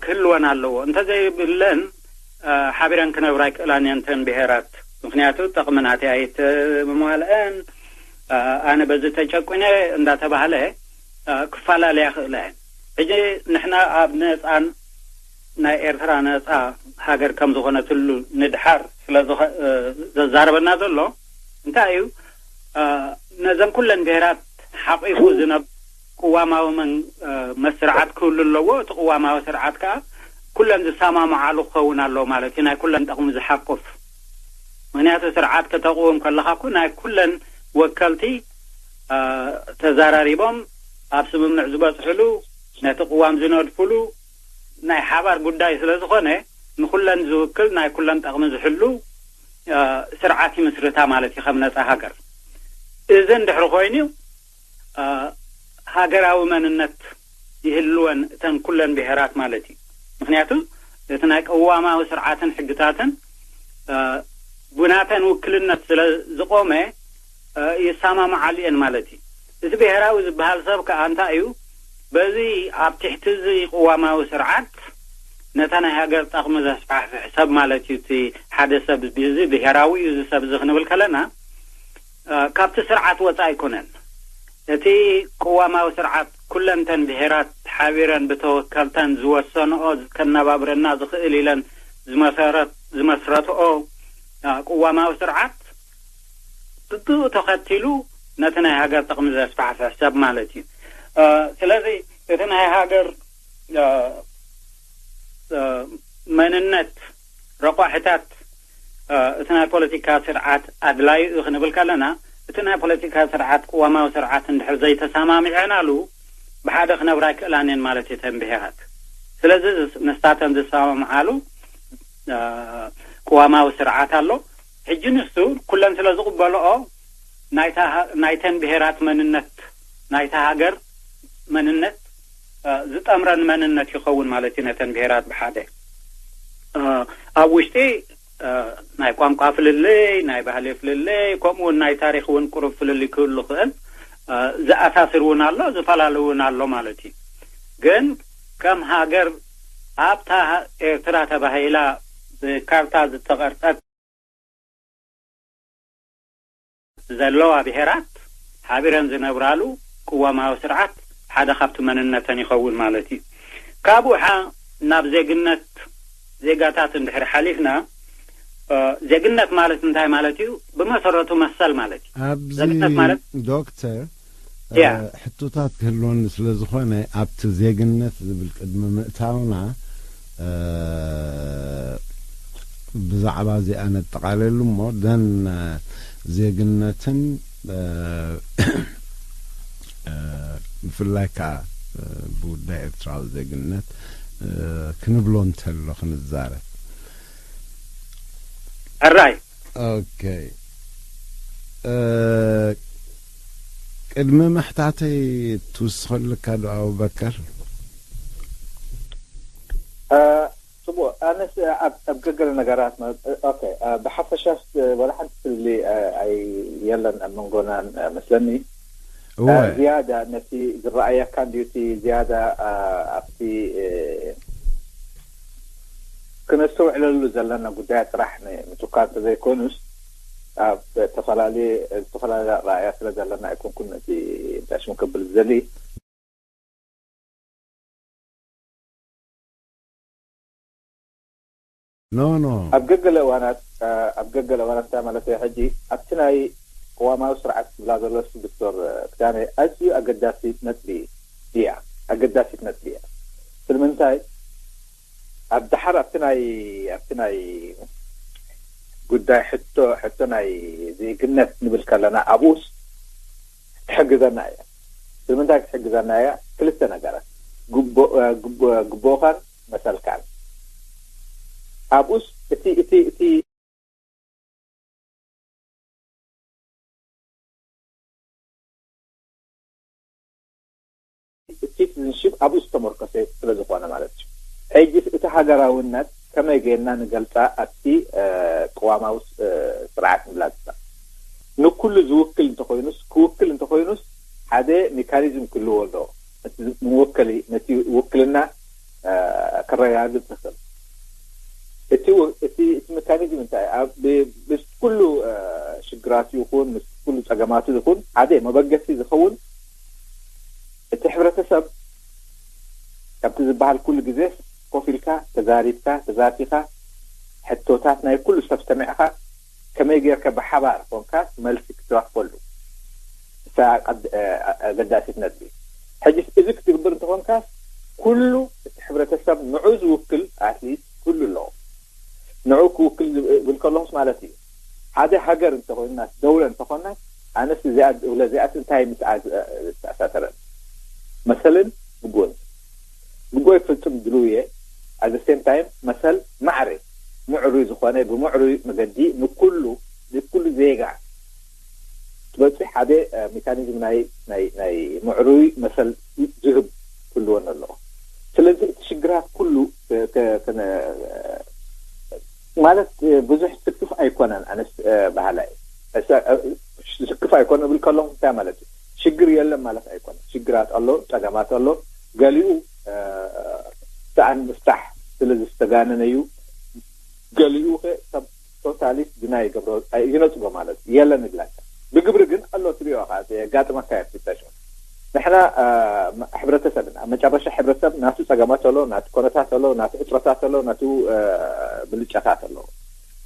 ክህልወን ኣለዎ። እንተዘይብለን ሓቢረን ክነብራ ኣይክእላን እየን እተን ብሄራት። ምክንያቱ ጠቕሚ ናተይ ኣይተማልአን፣ ኣነ በዚ ተጨቁነ እንዳተባህለ ክፈላለያ ክእላ እየን። ሕጂ ንሕና ኣብ ነፃን ናይ ኤርትራ ነፃ ሃገር ከም ዝኾነትሉ ንድሓር ስለ ዘዛረበና ዘሎ እንታይ እዩ ነዘን ኩለን ብሄራት ሓቂፉ ዝነብ ቅዋማዊ መስርዓት ክህሉ ኣለዎ። እቲ ቅዋማዊ ስርዓት ከዓ ኩለን ዝሰማምዓሉ ክኸውን ኣለዎ ማለት እዩ። ናይ ኩለን ጠቕሚ ዝሓቁፍ ምክንያቱ ስርዓት ከተቕውም ከለኻ እኮ ናይ ኩለን ወከልቲ ተዛራሪቦም ኣብ ስምምዕ ዝበፅሕሉ ነቲ ቅዋም ዝነድፍሉ ናይ ሓባር ጉዳይ ስለ ዝኾነ ንኩለን ዝውክል ናይ ኩለን ጠቕሚ ዝሕሉ ስርዓት ይምስርታ ማለት እዩ ከም ነፃ ሃገር። እዚ እንድሕሪ ኮይኑ ሃገራዊ መንነት ይህልወን እተን ኩለን ብሄራት ማለት እዩ። ምክንያቱ እቲ ናይ ቅዋማዊ ስርዓትን ሕግታትን ብናተን ውክልነት ስለ ዝቆመ ይሰማምዓሉ እየን ማለት እዩ። እዚ ብሄራዊ ዝበሃል ሰብ ከዓ እንታይ እዩ? በዚ ኣብ ትሕቲ እዚ ቅዋማዊ ስርዓት ነታ ናይ ሃገር ጠቕሚ ዘስፋሕፍሕ ሰብ ማለት እዩ። እቲ ሓደ ሰብ እዚ ብሄራዊ እዩ እዚ ሰብ እዚ ክንብል ከለና ካብቲ ስርዓት ወፃኢ ኣይኮነን። እቲ ቅዋማዊ ስርዓት ኩለንተን ብሄራት ሓቢረን ብተወከልተን ዝወሰንኦ ከነባብረና ዝኽእል ኢለን ዝመስረትኦ ቅዋማዊ ስርዓት ብኡ ተኸቲሉ ነቲ ናይ ሃገር ጥቕሚ ዘስፋሕፍሕ ሰብ ማለት እዩ። ስለዚ እቲ ናይ ሃገር መንነት ረቋሕታት እቲ ናይ ፖለቲካ ስርዓት ኣድላዩ እዩ ክንብል ከለና እቲ ናይ ፖለቲካ ስርዓት ቅዋማዊ ስርዓት እንድሕር ዘይተሰማሚዐናሉ ብሓደ ክነብራ ኣይክእላን እየን ማለት እዩ እተን ብሄራት። ስለዚ ንስታተን ዝሰማምዓሉ ቅዋማዊ ስርዓት ኣሎ። ሕጂ ንሱ ኩለን ስለ ዝቕበልኦ ናይተን ብሄራት መንነት ናይታ ሃገር መንነት ዝጠምረን መንነት ይኸውን ማለት እዩ። ነተን ብሄራት ብሓደ ኣብ ውሽጢ ናይ ቋንቋ ፍልልይ፣ ናይ ባህሊ ፍልልይ፣ ከምኡ እውን ናይ ታሪክ እውን ቅሩብ ፍልልይ ክህሉ ክእል ዝኣሳስር እውን ኣሎ፣ ዝፈላለ እውን ኣሎ ማለት እዩ። ግን ከም ሃገር ኣብታ ኤርትራ ተባሂላ ብካርታ ዝተቐርጸት ዘለዋ ብሄራት ሓቢረን ዝነብራሉ ቅዋማዊ ስርዓት ሓደ ካብቲ መንነተን ይኸውን ማለት እዩ። ካብኡ ሓ ናብ ዜግነት ዜጋታት እንድሕር ሓሊፍና ዜግነት ማለት እንታይ ማለት እዩ? ብመሰረቱ መሰል ማለት እዩ። ኣብዚ ዜግነት ማለት ዶክተር ያ ሕቶታት ክህልወኒ ስለ ዝኾነ ኣብቲ ዜግነት ዝብል ቅድሚ ምእታውና ብዛዕባ እዚኣ ነጠቓለሉ እሞ ደን ዜግነትን ብፍላይ ከዓ ብጉዳይ ኤርትራዊ ዜግነት ክንብሎ እንተሎ ክንዛረብ ሕራይ ኦኬ ቅድሚ ምሕታተይ ትውስኸልካ ዶ ኣቡበከር ጽቡቅ ኣነስ ኣብ ኣብ ገገለ ነገራት ኦኬ ብሓፈሻስ ወላ ሓንቲ ፍልሊ ኣይ የለን ኣብ መንጎና መስለኒ ዝያዳ ነቲ ዝረኣየካ እንድዩ እቲ ዝያዳ ኣብቲ ክነስተውዕለሉ ዘለና ጉዳያት ጥራሕ ምትኳር እንተዘይኮኑስ ኣብ ዝተፈላለየ ዝተፈላለየ ረኣያ ስለ ዘለና ኣይኮንኩን ነቲ እንታይ ሽሙ ክብል ዝደሊ ኖ ኖ ኣብ ገገለ እዋናት ኣብ ገገለ እዋናት እንታይ ማለት እዩ ሕጂ ኣብቲ ናይ ቅዋማዊ ስርዓት ዝብላ ዘሎ ዶክተር ክዳነ ኣዝዩ ኣገዳሲ ነጥቢ እያ ኣገዳሲት ነጥቢ እያ ስለምንታይ ኣብ ደሓር ኣብቲ ናይ ኣብቲ ናይ ጉዳይ ሕቶ ሕቶ ናይ ዜግነት ንብል ከለና ኣብኡስ ትሕግዘና እያ ስለምንታይ ክትሕግዘና እያ ክልተ ነገራት ግቦኻን መሰልካን ኣብኡስ እቲ እቲ እቲ ሲቲዝንሽፕ ኣብኡ ዝተመርኮሰ ስለ ዝኾነ ማለት እዩ። ሕጂስ እቲ ሃገራውነት ከመይ ጌርና ንገልጻ ኣብቲ ቅዋማዊ ስርዓት ንብላ ዘለና ንኩሉ ዝውክል እንተኾይኑስ ክውክል እንተኾይኑስ ሓደ ሜካኒዝም ክህልዎ ኣለዎ። ነቲ መወከሊ ነቲ ውክልና ከረጋግጽ ዝኽእል እቲ እቲ እቲ ሜካኒዝም እንታይ ኣብ ምስ ኩሉ ሽግራቱ ይኹን ምስ ኩሉ ጸገማቱ ይኹን ሓደ መበገሲ ዝኸውን እቲ ሕብረተሰብ ከምቲ ዝበሃል ኩሉ ግዜ ኮፍ ኢልካ ተዛሪብካ ተዛቲኻ ሕቶታት ናይ ኩሉ ሰብ ሰሚዕኻ ከመይ ጌርካ ብሓባር ኮንካ መልሲ ክትረኽበሉ እሳ ኣገዳሲት ነጥቢ ሕጂ እዚ ክትግብር እንተኾንካ ኩሉ እቲ ሕብረተሰብ ንዑ ዝውክል ኣትሊስት ኩሉ ኣለዎ ንዑ ክውክል ዝብል ከለኹስ ማለት እዩ ሓደ ሃገር እንተኾይንና ደውለ እንተኾንና ኣነስ እዚኣ እብለ እዚኣስ እንታይ ምስ ዝተኣሳሰረን መሰልን ግቡእን ግቡእ ፍጹም ድልው እየ at the same time መሰል ማዕረ ምዕሩይ ዝኾነ ብምዕሩይ መገዲ ንኩሉ ንኩሉ ዜጋ ትበፅሕ ሓደ ሜካኒዝም ናይ ናይ ናይ ምዕሩይ መሰል ዝህብ ክህልወን ኣለዎ ስለዚ እቲ ሽግራት ኩሉ ማለት ብዙሕ ስክፍ ኣይኮነን ኣነስ ባህላይ ስክፍ ኣይኮነ ብል ከለኹ እንታይ ማለት እዩ ሽግር የለን ማለት ኣይኮነ ሽግራት ኣሎ ጸገማት ኣሎ ገሊኡ ሰኣን ምፍታሕ ስለ ዝተጋነነ እዩ ገሊኡ ከ ሰብ ቶታሊ ድና ይገብሮ ይነጽጎ ማለት እዩ የለን ይብላካ ብግብሪ ግን ኣሎ ትሪኦ ካ የጋጥመካ እያ ትፍተሽ ንሕና ሕብረተሰብን ኣብ መጨረሻ ሕብረተሰብ ናቱ ጸገማት ኣሎ ናቱ ኮነታት ኣሎ ናቱ ዕጥረታት ኣሎ ናቱ ብልጫታት ኣሎ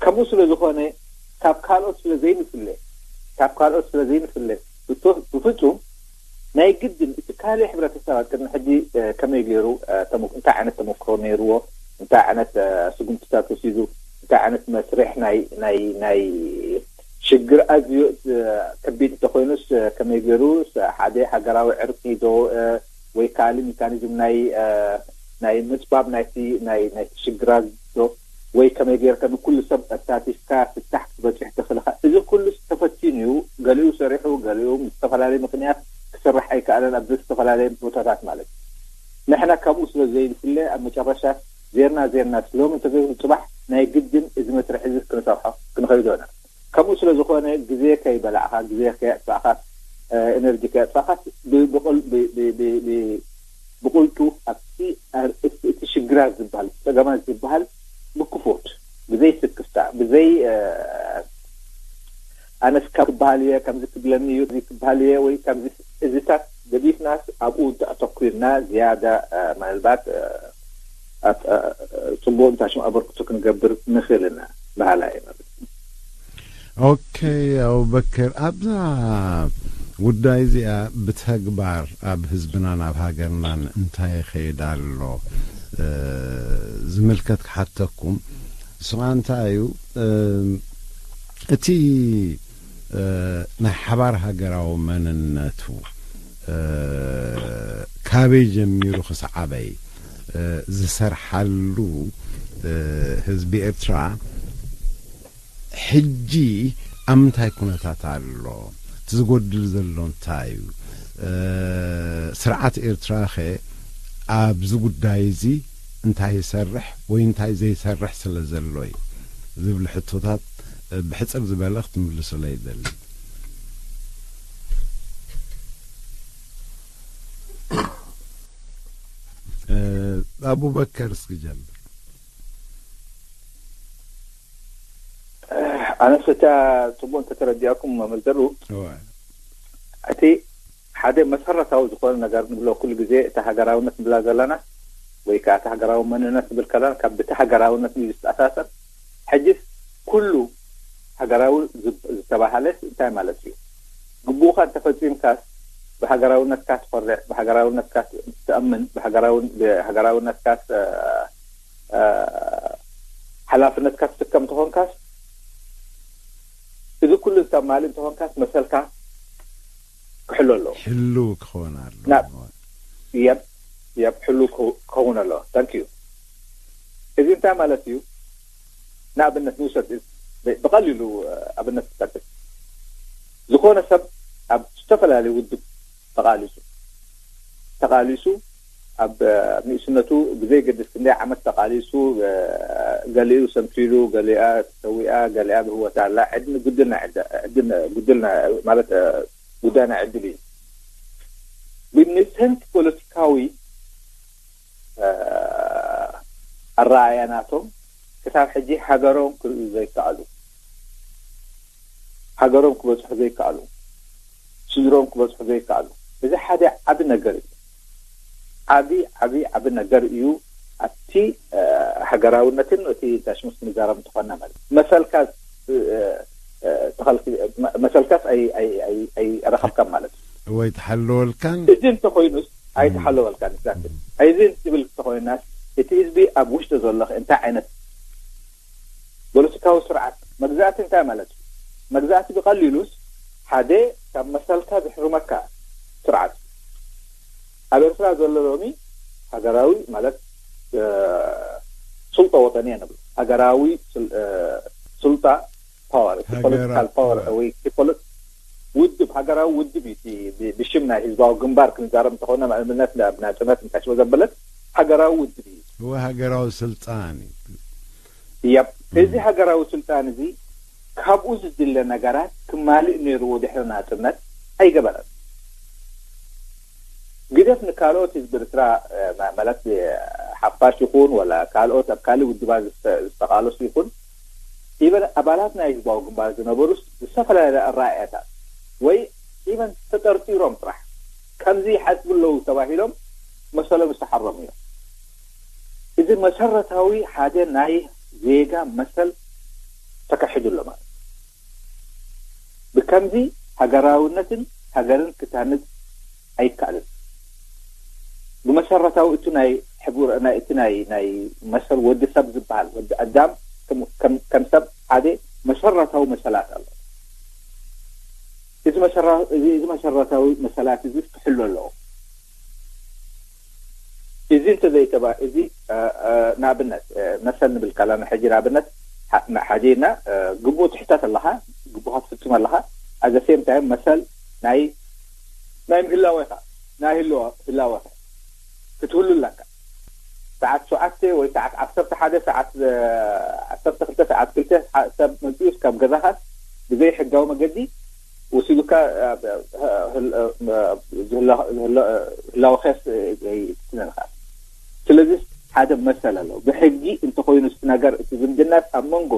ከምኡ ስለ ዝኾነ ካብ ካልኦት ስለ ዘይንፍለ ካብ ካልኦት ስለ ዘይንፍለ ብፍጹም ናይ ግድን እቲ ካልእ ሕብረተሰብ ኣብ ቅድሚ ሕጂ ከመይ ገይሩ እንታይ ዓይነት ተመክሮ ነይርዎ እንታይ ዓይነት ስጉምትታት ወሲዱ እንታይ ዓይነት መስርሕ ናይ ናይ ናይ ሽግር ኣዝዩ ከቢድ እንተኮይኑስ ከመይ ገይሩ ሓደ ሃገራዊ ዕርቂ ዶ ወይ ካልእ ሜካኒዝም ናይ ናይ ምፅባብ ናይቲ ናይ ናይ ሽግራት ዶ ወይ ከመይ ገይርካ ንኩሉ ሰብ ኣሳቲፍካ ፍታሕ ክትበፅሕ ትኽእል ኢኻ። እዚ ኩሉ ተፈቲኑ እዩ። ገሊኡ ሰሪሑ፣ ገሊኡ ምስ ዝተፈላለዩ ምክንያት ክስራሕ ኣይከኣለን ኣብ ዝተፈላለዩ ቦታታት ማለት እዩ። ንሕና ካብኡ ስለ ዘይንፍለ ኣብ መጨረሻ ዜርና ዜርና ሎሚ እንተዘይኮነ ፅባሕ ናይ ግድን እዚ መስርሕ እዚ ክንሰርሖ ክንኸይዶ ኢና። ከምኡ ስለ ዝኾነ ግዜ ከይበላዕኻ፣ ግዜ ከየጥፋእኻ፣ ኤነርጂ ከየጥፋእኻ ብቁል ብቁልጡ ኣብቲ ኣርእስቲ እቲ ሽግራት ዝበሃል ጸገማት ዝበሃል ብክፉት ብዘይ ስክፍታ ብዘይ ኣነስ ካብ ክበሃል እየ ከምዚ ክብለኒ እዩ እዚ ክበሃል እየ ወይ ከምዚ እዚታት ገዲፍናስ ኣብኡ እንተኣተኩርና ዝያዳ ምናልባት ጽቡቕ ንታሽም ኣበርክቶ ክንገብር ንኽእል ኢና በሃላ እየ ማለት እዩ። ኦኬ ኣቡበከር ኣብዛ ጉዳይ እዚኣ ብተግባር ኣብ ህዝብናን ኣብ ሃገርናን እንታይ ይኸይድ ኣሎ ዝምልከት ክሓተኩም። ንሱ ከዓ እንታይ እዩ እቲ ናይ ሓባር ሃገራዊ መንነቱ ካበይ ጀሚሩ ክሳዓበይ ዝሰርሓሉ ህዝቢ ኤርትራ ሕጂ ኣብ ምንታይ ኩነታት ኣሎ? እቲ ዝጎድል ዘሎ እንታይ እዩ? ስርዓት ኤርትራ ኸ ኣብዚ ጉዳይ እዚ እንታይ ይሰርሕ ወይ እንታይ ዘይሰርሕ ስለ ዘሎ እዩ ዝብል ሕቶታት ብሕፅር ዝበለ ክትምልሱለይ ይደሊ። ኣቡበከር እስኪ ጀምር። ኣነስ እታ ጽቡቅ እንተተረዲኣኩም መምህር ዘሩ እቲ ሓደ መሰረታዊ ዝኾነ ነገር ንብሎ ኩሉ ግዜ እታ ሃገራውነት ንብላ ዘለና ወይ ከዓ እታ ሃገራዊ መንነት ንብል ከለና ካብ ብቲ ሃገራውነት ንዩ ዝተኣሳሰር። ሕጅስ ኩሉ ሃገራዊ ዝተባሃለስ እንታይ ማለት እዩ? ግቡእካ እንተፈጺምካስ ብሃገራውነትካ ትኾርዕ፣ ብሃገራውነትካ ትኣምን፣ ብሃገራውነትካ ሓላፍነትካ ትስከም ተኾንካስ እዚ ኩሉ ዝተማልእ እንተኾንካስ መሰልካ ክሕሎ ኣለዎ። ሕልው ክኸውን ኣለዎ። ናብ የብ የብ ሕሉ ክኸውን ኣለዎ። ታንክ ዩ። እዚ እንታይ ማለት እዩ? ንኣብነት ንውሰድ፣ ብቐሊሉ ኣብነት ክጠቅስ፣ ዝኾነ ሰብ ኣብ ዝተፈላለዩ ውድብ ተቓሊሱ ተቓሊሱ ኣብ ንእስነቱ ብዘይ ገድስ ክንደይ ዓመት ተቓሊሱ፣ ገሊኡ ሰንፊሉ፣ ገሊኣ ተሰዊኣ፣ ገሊኣ ብህወት ኣላ። ዕድመ ጉድልና ዕደ- ዕድል ጉድልና ማለት ጉዳይ ናይ ዕድል እዩ። ብንሰንት ፖለቲካዊ ኣረኣእያ ናቶም ክሳብ ሕጂ ሃገሮም ክርእዩ ዘይከኣሉ፣ ሃገሮም ክበፅሑ ዘይከኣሉ፣ ስድሮም ክበፅሑ ዘይከኣሉ፣ እዚ ሓደ ዓቢ ነገር እዩ። ዓቢ ዓቢ ዓቢ ነገር እዩ። ኣብቲ ሃገራውነትን እቲ ታሽሙስ ክንዛረብ እንተኾና ማለት መሰልካ መሰልካስ ኣይረኸብካን ማለት እዩ። ወይ ተሓለወልካን እዚ እንተኮይኑስ ኣይተሓለወልካን። ዛት እዚ ትብል እንተኮይናስ እቲ ህዝቢ ኣብ ውሽጢ ዘሎ እንታይ ዓይነት ፖለቲካዊ ስርዓት መግዛእቲ እንታይ ማለት እዩ? መግዛእቲ ብቐሊሉስ ሓደ ካብ መሰልካ ዝሕርመካ ስርዓት እዩ። ኣብ ኤርትራ ዘሎ ሎሚ ሃገራዊ ማለት ስልጣ ወጠንያ ንብሎ ሃገራዊ ስልጣ ፓወር እቲ ፖለቲካል ፓወር ወይ እቲ ፖለ- ውድብ ሃገራዊ ውድብ እዩ። እቲ ብ- ብሽም ናይ ህዝባዊ ግንባር ክንዛረብ እንተኾነ ንኣብነት ናብ ናጽነት እንታይ ስለ ዘበለት ሃገራዊ ውድብ እዩ። እወ ሃገራዊ ስልጣን እዩ። ያብ እዚ ሃገራዊ ስልጣን እዚ ካብኡ ዝድለ ነገራት ክማልእ ነይርዎ ድሕሪ ናጽነት ኣይገበረን። ግደፍ ንካልኦት ህዝቢ ኤርትራ ማለት ሓፋሽ ይኹን ወላ ካልኦት ኣብ ካልእ ውድባት ዝተቓለሱ ይኹን ኢቨን ኣባላት ናይ ህዝባዊ ግንባር ዝነበሩስ ዝተፈላለዩ ኣረኣእያታት ወይ ኢቨን ተጠርጢሮም ጥራሕ ከምዚ ይሓስቡ ኣለዉ ተባሂሎም መሰሎም ዝተሓረሙ እዮም። እዚ መሰረታዊ ሓደ ናይ ዜጋ መሰል ተካሒዱ ኣሎ ማለት እዩ። ብከምዚ ሃገራውነትን ሃገርን ክታንጽ ኣይከኣልን። ብመሰረታዊ እቲ ናይ ሕቡር ናይ እቲ ናይ ናይ መሰል ወዲ ሰብ ዝበሃል ወዲ ኣዳም ከም ከም ሰብ ሓደ መሰረታዊ መሰላት ኣሎ። እዚ መሰራ- እዚ እዚ መሰረታዊ መሰላት እዚ ክሕሎ ኣለዎ። እዚ እንተዘይተባ እዚ እ፣ እ፣ ንኣብነት እ፣ መሰል ንብል ካላና ሕጂ ንኣብነት ሓ- ሓዲና እ፣ ግቡእ ትሕተት ኣለኻ፣ ግቡእካ ትፍጽም ኣለኻ። ኣዘ ሴም ታይም መሰል ናይ ናይ ምህላወኻ ናይ ህልዋ ህላወኻ ክትህሉ ኣለካ። ሰዓት ሸውዓተ ወይ ሰዓት ዓሰርተ ሓደ ሰዓት እ፣ ዓሰርተ ክልተ ሰዓት ክልተ ዓ- ሰብ መጺኡስ ካብ ገዛኻስ ብዘይ ሕጋዊ መገዲ ወሲዱካ እ፣ እ፣ ህል- እ፣ እ፣ ዝህላ- ዝህላ- እ፣ ህላወኻስ እ፣ እ፣ ትነንኻ። ስለዚ ሓደ መሰል ኣለዎ። ብሕጊ እንተኾይኑ እቲ ነገር እቲ ዝምድናስ ኣብ መንጎ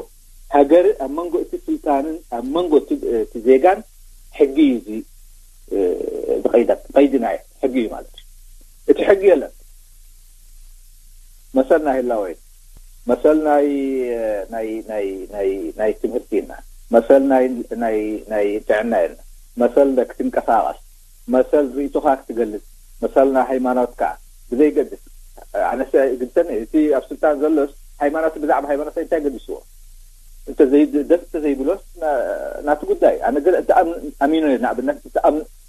ሃገር ኣብ መንጎ እቲ ስልጣንን ኣብ መንጎ እቲ እ፣ እቲ ዜጋን ሕጊ እዩ እዚ እ፣ ዝቐይዳ ቀይዲ ናይ ሕጊ እዩ ማለት እዩ። እቲ ሕጊ የለን። መሰል ናይ ህላወ መሰል ናይ ናይ ናይ ናይ ናይ ትምህርቲ እና መሰል ናይ ናይ ናይ ጥዕና የለን። መሰል ክትንቀሳቐስ መሰል ርእይቶኻ ክትገልጽ መሰል ናይ ሃይማኖትካ ብዘይገድስ ኣነስ ግድሰኒ እቲ ኣብ ስልጣን ዘሎስ ሃይማኖት ብዛዕባ ሃይማኖት እንታይ ገድስዎ እንተ ደስ እንተ ዘይብሎስ ናቲ ጉዳይ ኣነ ገለ እቲ ኣሚኖ ንኣብነት እቲ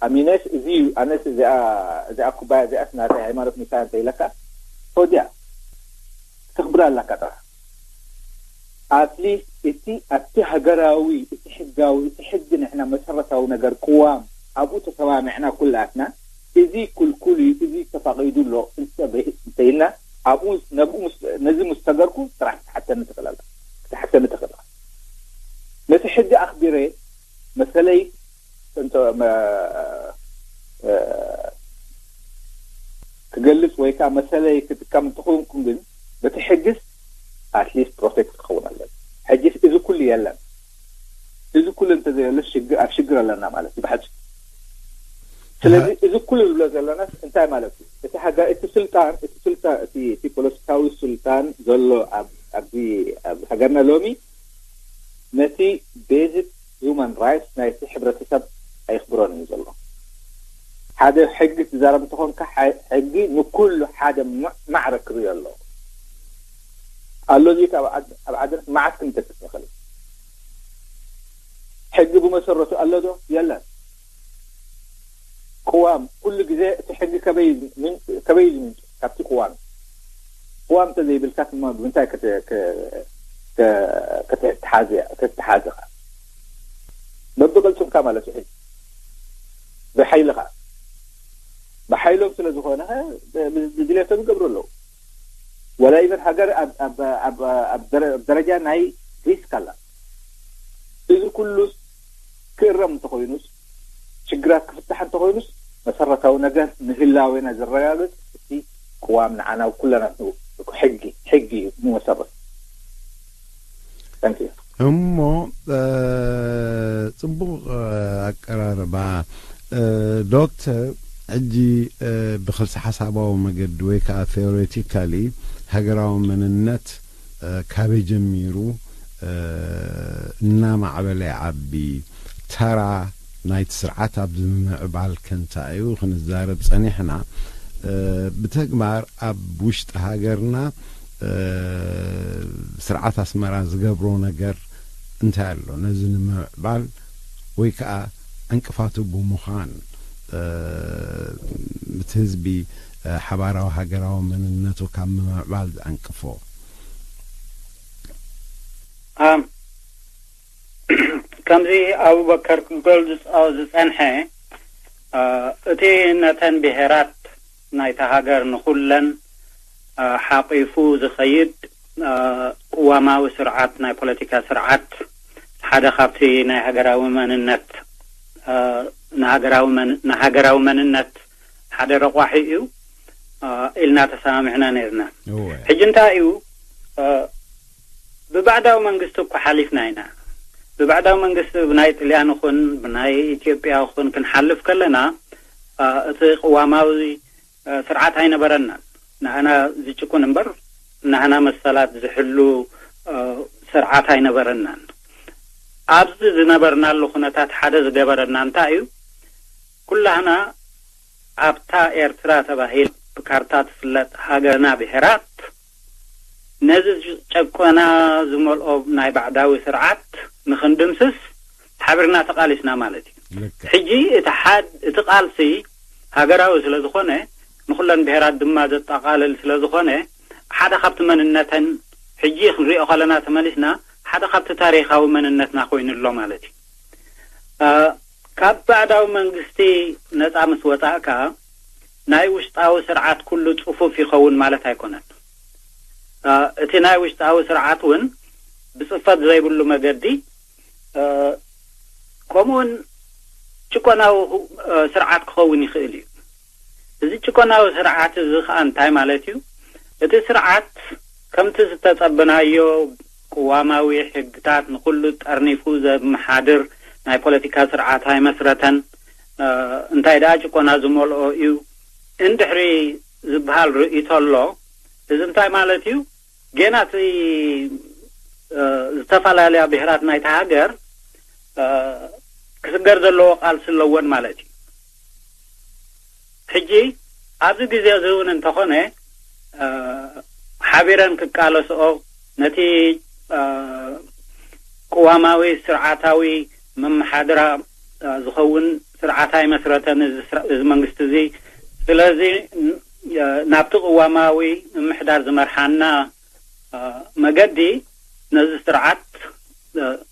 ኣሚኖስ እዚ ኣነስ እዚኣ እዚኣ ኩባያ እዚኣስ ናተይ ሃይማኖት ምሳያ እንተ ኢለካ ፎድያ ተኽብራ ኣለካ ጥራሕ ኣትሊስት እቲ ኣብቲ ሃገራዊ እቲ ሕጋዊ እቲ ሕጊ ንሕና መሰረታዊ ነገር ቅዋም ኣብኡ ተሰማሚዕና ኩላትና እዚ ክልኩል እዩ እዚ ተፈቒዱ ኣሎ እንተኢልና ኣብኡ ነብኡ ነዚ ምስ ተገርኩ ጥራሕ ክትሓተኒ ትኽእል ኣላ ክትሓተኒ ትኽእል ነቲ ሕጊ ኣኽቢረ መሰለይ ክገልጽ ወይ ከዓ መሰለይ ክጥቀም እንተኾንኩ ግን በቲ ሕግስ ኣትሊስት ፕሮቴክት ክኸውን ኣለኒ ሕጅስ እዚ ኩሉ የለን እዚ ኩሉ እንተዘየሎ ኣብ ሽግር ኣለና ማለት እዩ ብሓጭ ስለዚ እዚ ኩሉ ዝብሎ ዘለናስ እንታይ ማለት እዩ እቲ ሃገር እቲ ስልጣን እቲ ስልጣን እቲ ፖለቲካዊ ስልጣን ዘሎ ኣብዚ ኣብ ሃገርና ሎሚ ነቲ ቤዚክ ሂውማን ራይትስ ናይቲ ሕብረተሰብ ኣየኽብሮን እዩ ዘሎ ሓደ ሕጊ ትዛረብ እንተኾንካ ሕጊ ንኩሉ ሓደ ማዕረ ክርእዮ ኣለዎ ኣሎ ዚ ኣብ ዓድና መዓት ክንጠቅስ ንኽእል ሕጊ ብመሰረቱ ኣሎ ዶ የለን ቅዋም ኩሉ ግዜ እቲ ሕጊ ከበይ ዝምንጩ ካብቲ ቅዋም ቅዋም እንተዘይብልካ ድማ ብምንታይ ክትተሓዝ ኢኻ በብቕልፅምካ ማለት እዩ ሕጂ ብሓይልኻ ብሓይሎም ስለ ዝኾነ ብድልየቶም ይገብሩ ኣለዉ ወላ ኢቨን ሃገር ኣብ ደረጃ ናይ ሪስክ ኣላ እዚ ኩሉስ ክእረም እንተኾይኑስ ሽግራት ክፍታሕ እንተኾይኑስ መሰረታዊ ነገር ንህላዌና ዘረጋግፅ እቲ ቅዋም ንዓና ኩለና ሕጊ ሕጊ እዩ ንመሰረት እሞ ፅቡቕ ኣቀራርባ ዶክተር ሕጂ ብክልሲ ሓሳባዊ መገዲ ወይ ከዓ ቴዎሬቲካሊ ሃገራዊ መንነት ካበይ ጀሚሩ እናማዕበለ ይዓቢ ተራ ናይቲ ስርዓት ኣብዚ ምምዕባል ከ እንታይ እዩ ክንዛረብ ጸኒሕና። ብተግባር ኣብ ውሽጢ ሃገርና ስርዓት ኣስመራ ዝገብሮ ነገር እንታይ ኣሎ? ነዚ ንምምዕባል ወይ ከዓ ዕንቅፋቱ ብምዃን እቲ ህዝቢ ሓባራዊ ሃገራዊ መንነቱ ካብ ምምዕባል ዝዕንቅፎ? ከምዚ ኣቡበከር ክገልጾ ዝጸንሐ እቲ ነተን ብሄራት ናይታ ሃገር ንኹለን ሓቒፉ ዝኸይድ ቅዋማዊ ስርዓት ናይ ፖለቲካ ስርዓት ሓደ ካብቲ ናይ ሃገራዊ መንነት ንሃገራዊ መንነት ሓደ ረቋሒ እዩ ኢልና ተሰማሚዕና ነርና። ሕጂ እንታይ እዩ ብባዕዳዊ መንግስቲ እኮ ሓሊፍና ኢና። ብባዕዳዊ መንግስቲ ብናይ ጥልያን ይኹን ብናይ ኢትዮጵያ ይኹን ክንሓልፍ ከለና እቲ ቅዋማዊ ስርዓት ኣይነበረናን። ንኣና ዝጭቁን እምበር ናህና መሰላት ዝሕሉ ስርዓት ኣይነበረናን። ኣብዚ ዝነበርናሉ ኩነታት ሓደ ዝገበረና እንታይ እዩ? ኩላህና ኣብታ ኤርትራ ተባሂላ ብካርታ ትፍለጥ ሃገርና ብሄራት ነዚ ጨቆና ዝመልኦ ናይ ባዕዳዊ ስርዓት ንኽንድምስስ ሓቢርና ተቓሊስና ማለት እዩ። ሕጂ እቲ ሓድ እቲ ቃልሲ ሃገራዊ ስለ ዝኾነ፣ ንኹለን ብሄራት ድማ ዘጠቓልል ስለ ዝኾነ፣ ሓደ ካብቲ መንነተን፣ ሕጂ ክንሪኦ ከለና ተመሊስና፣ ሓደ ካብቲ ታሪኻዊ መንነትና ኮይኑ ኣሎ ማለት እዩ። ካብ ባዕዳዊ መንግስቲ ነፃ ምስ ወፃእካ፣ ናይ ውሽጣዊ ስርዓት ኩሉ ፅፉፍ ይኸውን ማለት ኣይኮነን። እቲ ናይ ውሽጣዊ ስርዓት እውን ብፅፈት ዘይብሉ መገዲ፣ ከምኡውን ጭቆናዊ ስርዓት ክኸውን ይኽእል እዩ። እዚ ጭቆናዊ ስርዓት እዚ ከዓ እንታይ ማለት እዩ? እቲ ስርዓት ከምቲ ዝተጸበናዮ ቅዋማዊ ሕግታት ንኹሉ ጠርኒፉ ዘመሓድር ናይ ፖለቲካ ስርዓት ኣይመስረተን። እንታይ ደኣ ጭቆና ዝመልኦ እዩ እንድሕሪ ዝበሃል ርእይቶ ኣሎ። እዚ እንታይ ማለት እዩ? ጌና እቲ ዝተፈላለያ ብሄራት ናይቲ ሃገር ክስገር ዘለዎ ቃልሲ ኣለወን ማለት እዩ። ሕጂ ኣብዚ ግዜ እዚ እውን እንተኾነ ሓቢረን ክቃለስኦ፣ ነቲ ቅዋማዊ ስርዓታዊ መመሓድራ ዝኸውን ስርዓት ኣይመስረተን እዚ መንግስቲ እዚ። ስለዚ ናብቲ ቅዋማዊ ምምሕዳር ዝመርሓና መገዲ፣ ነዚ ስርዓት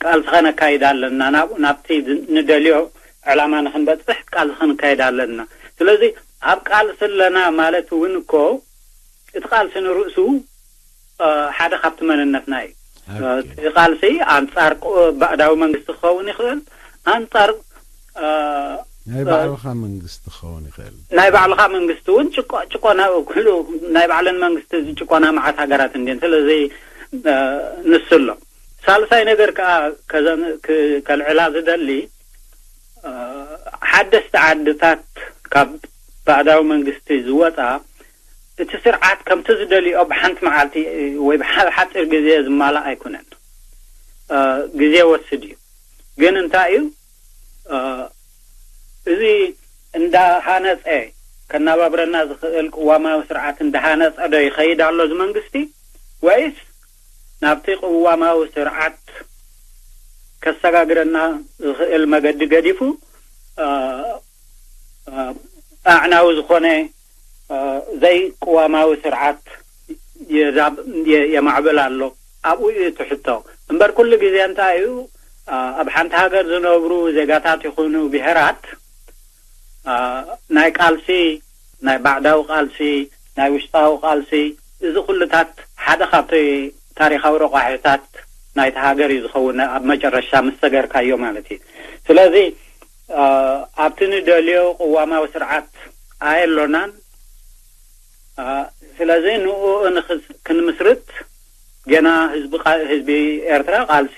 ቃልሲ ከነካይድ ኣለና፣ ናብቲ ንደልዮ ዕላማ ንክንበፅሕ ቃልሲ ክንካይድ ኣለና። ስለዚ ኣብ ቃልሲ ኣለና ማለት እውን እኮ እቲ ቃልሲ ንርእሱ ሓደ ካብቲ መንነትና እዩ። እቲ ቃልሲ ኣንፃር ባዕዳዊ መንግስቲ ክኸውን ይኽእል፣ ኣንፃር ናይ ባዕልኻ መንግስቲ ክኸውን ይኽእል። ናይ ባዕልኻ መንግስቲ እውን ጭቆና፣ ኩሉ ናይ ባዕለን መንግስቲ ዝጭቆና መዓት ሃገራት እንድን። ስለዚ ንሱ ኣሎ። ሳልሳይ ነገር ከዓ ከልዕላ ዝደሊ፣ ሓደስቲ ዓድታት ካብ ባዕዳዊ መንግስቲ ዝወፃ፣ እቲ ስርዓት ከምቲ ዝደልዮ ብሓንቲ መዓልቲ ወይ ብሓፂር ግዜ ዝማላእ ኣይኮነን። ግዜ ወስድ እዩ። ግን እንታይ እዩ፣ እዚ እንዳሃነፀ ከናባብረና ዝኽእል ቅዋማዊ ስርዓት እንዳሃነፀ ዶ ይኸይድ ኣሎ እዚ መንግስቲ፣ ወይስ ናብቲ ቅዋማዊ ስርዓት ከሰጋግረና ዝኽእል መገዲ ገዲፉ ኣዕናዊ ዝኾነ ዘይቅዋማዊ ስርዓት የማዕብል ኣሎ? ኣብኡ እዩ እቲ ሕቶ። እምበር ኩሉ ግዜ እንታይ እዩ፣ ኣብ ሓንቲ ሃገር ዝነብሩ ዜጋታት ይኹኑ ብሄራት ናይ ቃልሲ፣ ናይ ባዕዳዊ ቃልሲ፣ ናይ ውሽጣዊ ቃልሲ፣ እዚ ኩሉታት ሓደ ካብቲ ታሪኻዊ ረቋሒታት ናይቲ ሃገር እዩ ዝኸውን፣ ኣብ መጨረሻ ምስ ሰገርካዮ ማለት እዩ። ስለዚ ኣብቲ ንደልዮ ቅዋማዊ ስርዓት ኣየሎናን። ስለዚ ንኡ ክንምስርት ገና ህዝቢ ህዝቢ ኤርትራ ቃልሲ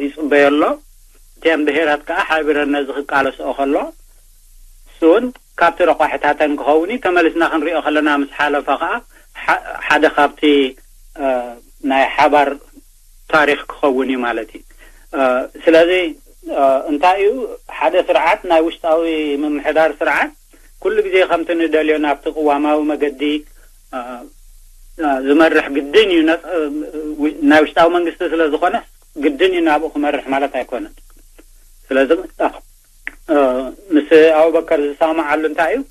ይጽበዮ ኣሎ። እተን ብሄራት ከዓ ሓቢረን ነዚ ክቃለስኦ ከሎ፣ እሱ እውን ካብቲ ረቋሒታተን ክኸውን እዩ። ተመሊስና ክንሪኦ ከለና ምስ ሓለፈ ከዓ ሓደ ካብቲ ናይ ሓባር ታሪኽ ክኸውን እዩ ማለት እዩ። ስለዚ እንታይ እዩ፣ ሓደ ስርዓት፣ ናይ ውሽጣዊ ምምሕዳር ስርዓት ኩሉ ግዜ ከምቲ ንደልዮ ናብቲ ቅዋማዊ መገዲ ዝመርሕ ግድን እዩ። ናይ ውሽጣዊ መንግስቲ ስለ ዝኾነ ግድን እዩ ናብኡ ክመርሕ ማለት ኣይኮነን። ስለዚ ምስ ኣቡበከር ዝሰማማዓሉ እንታይ እዩ፣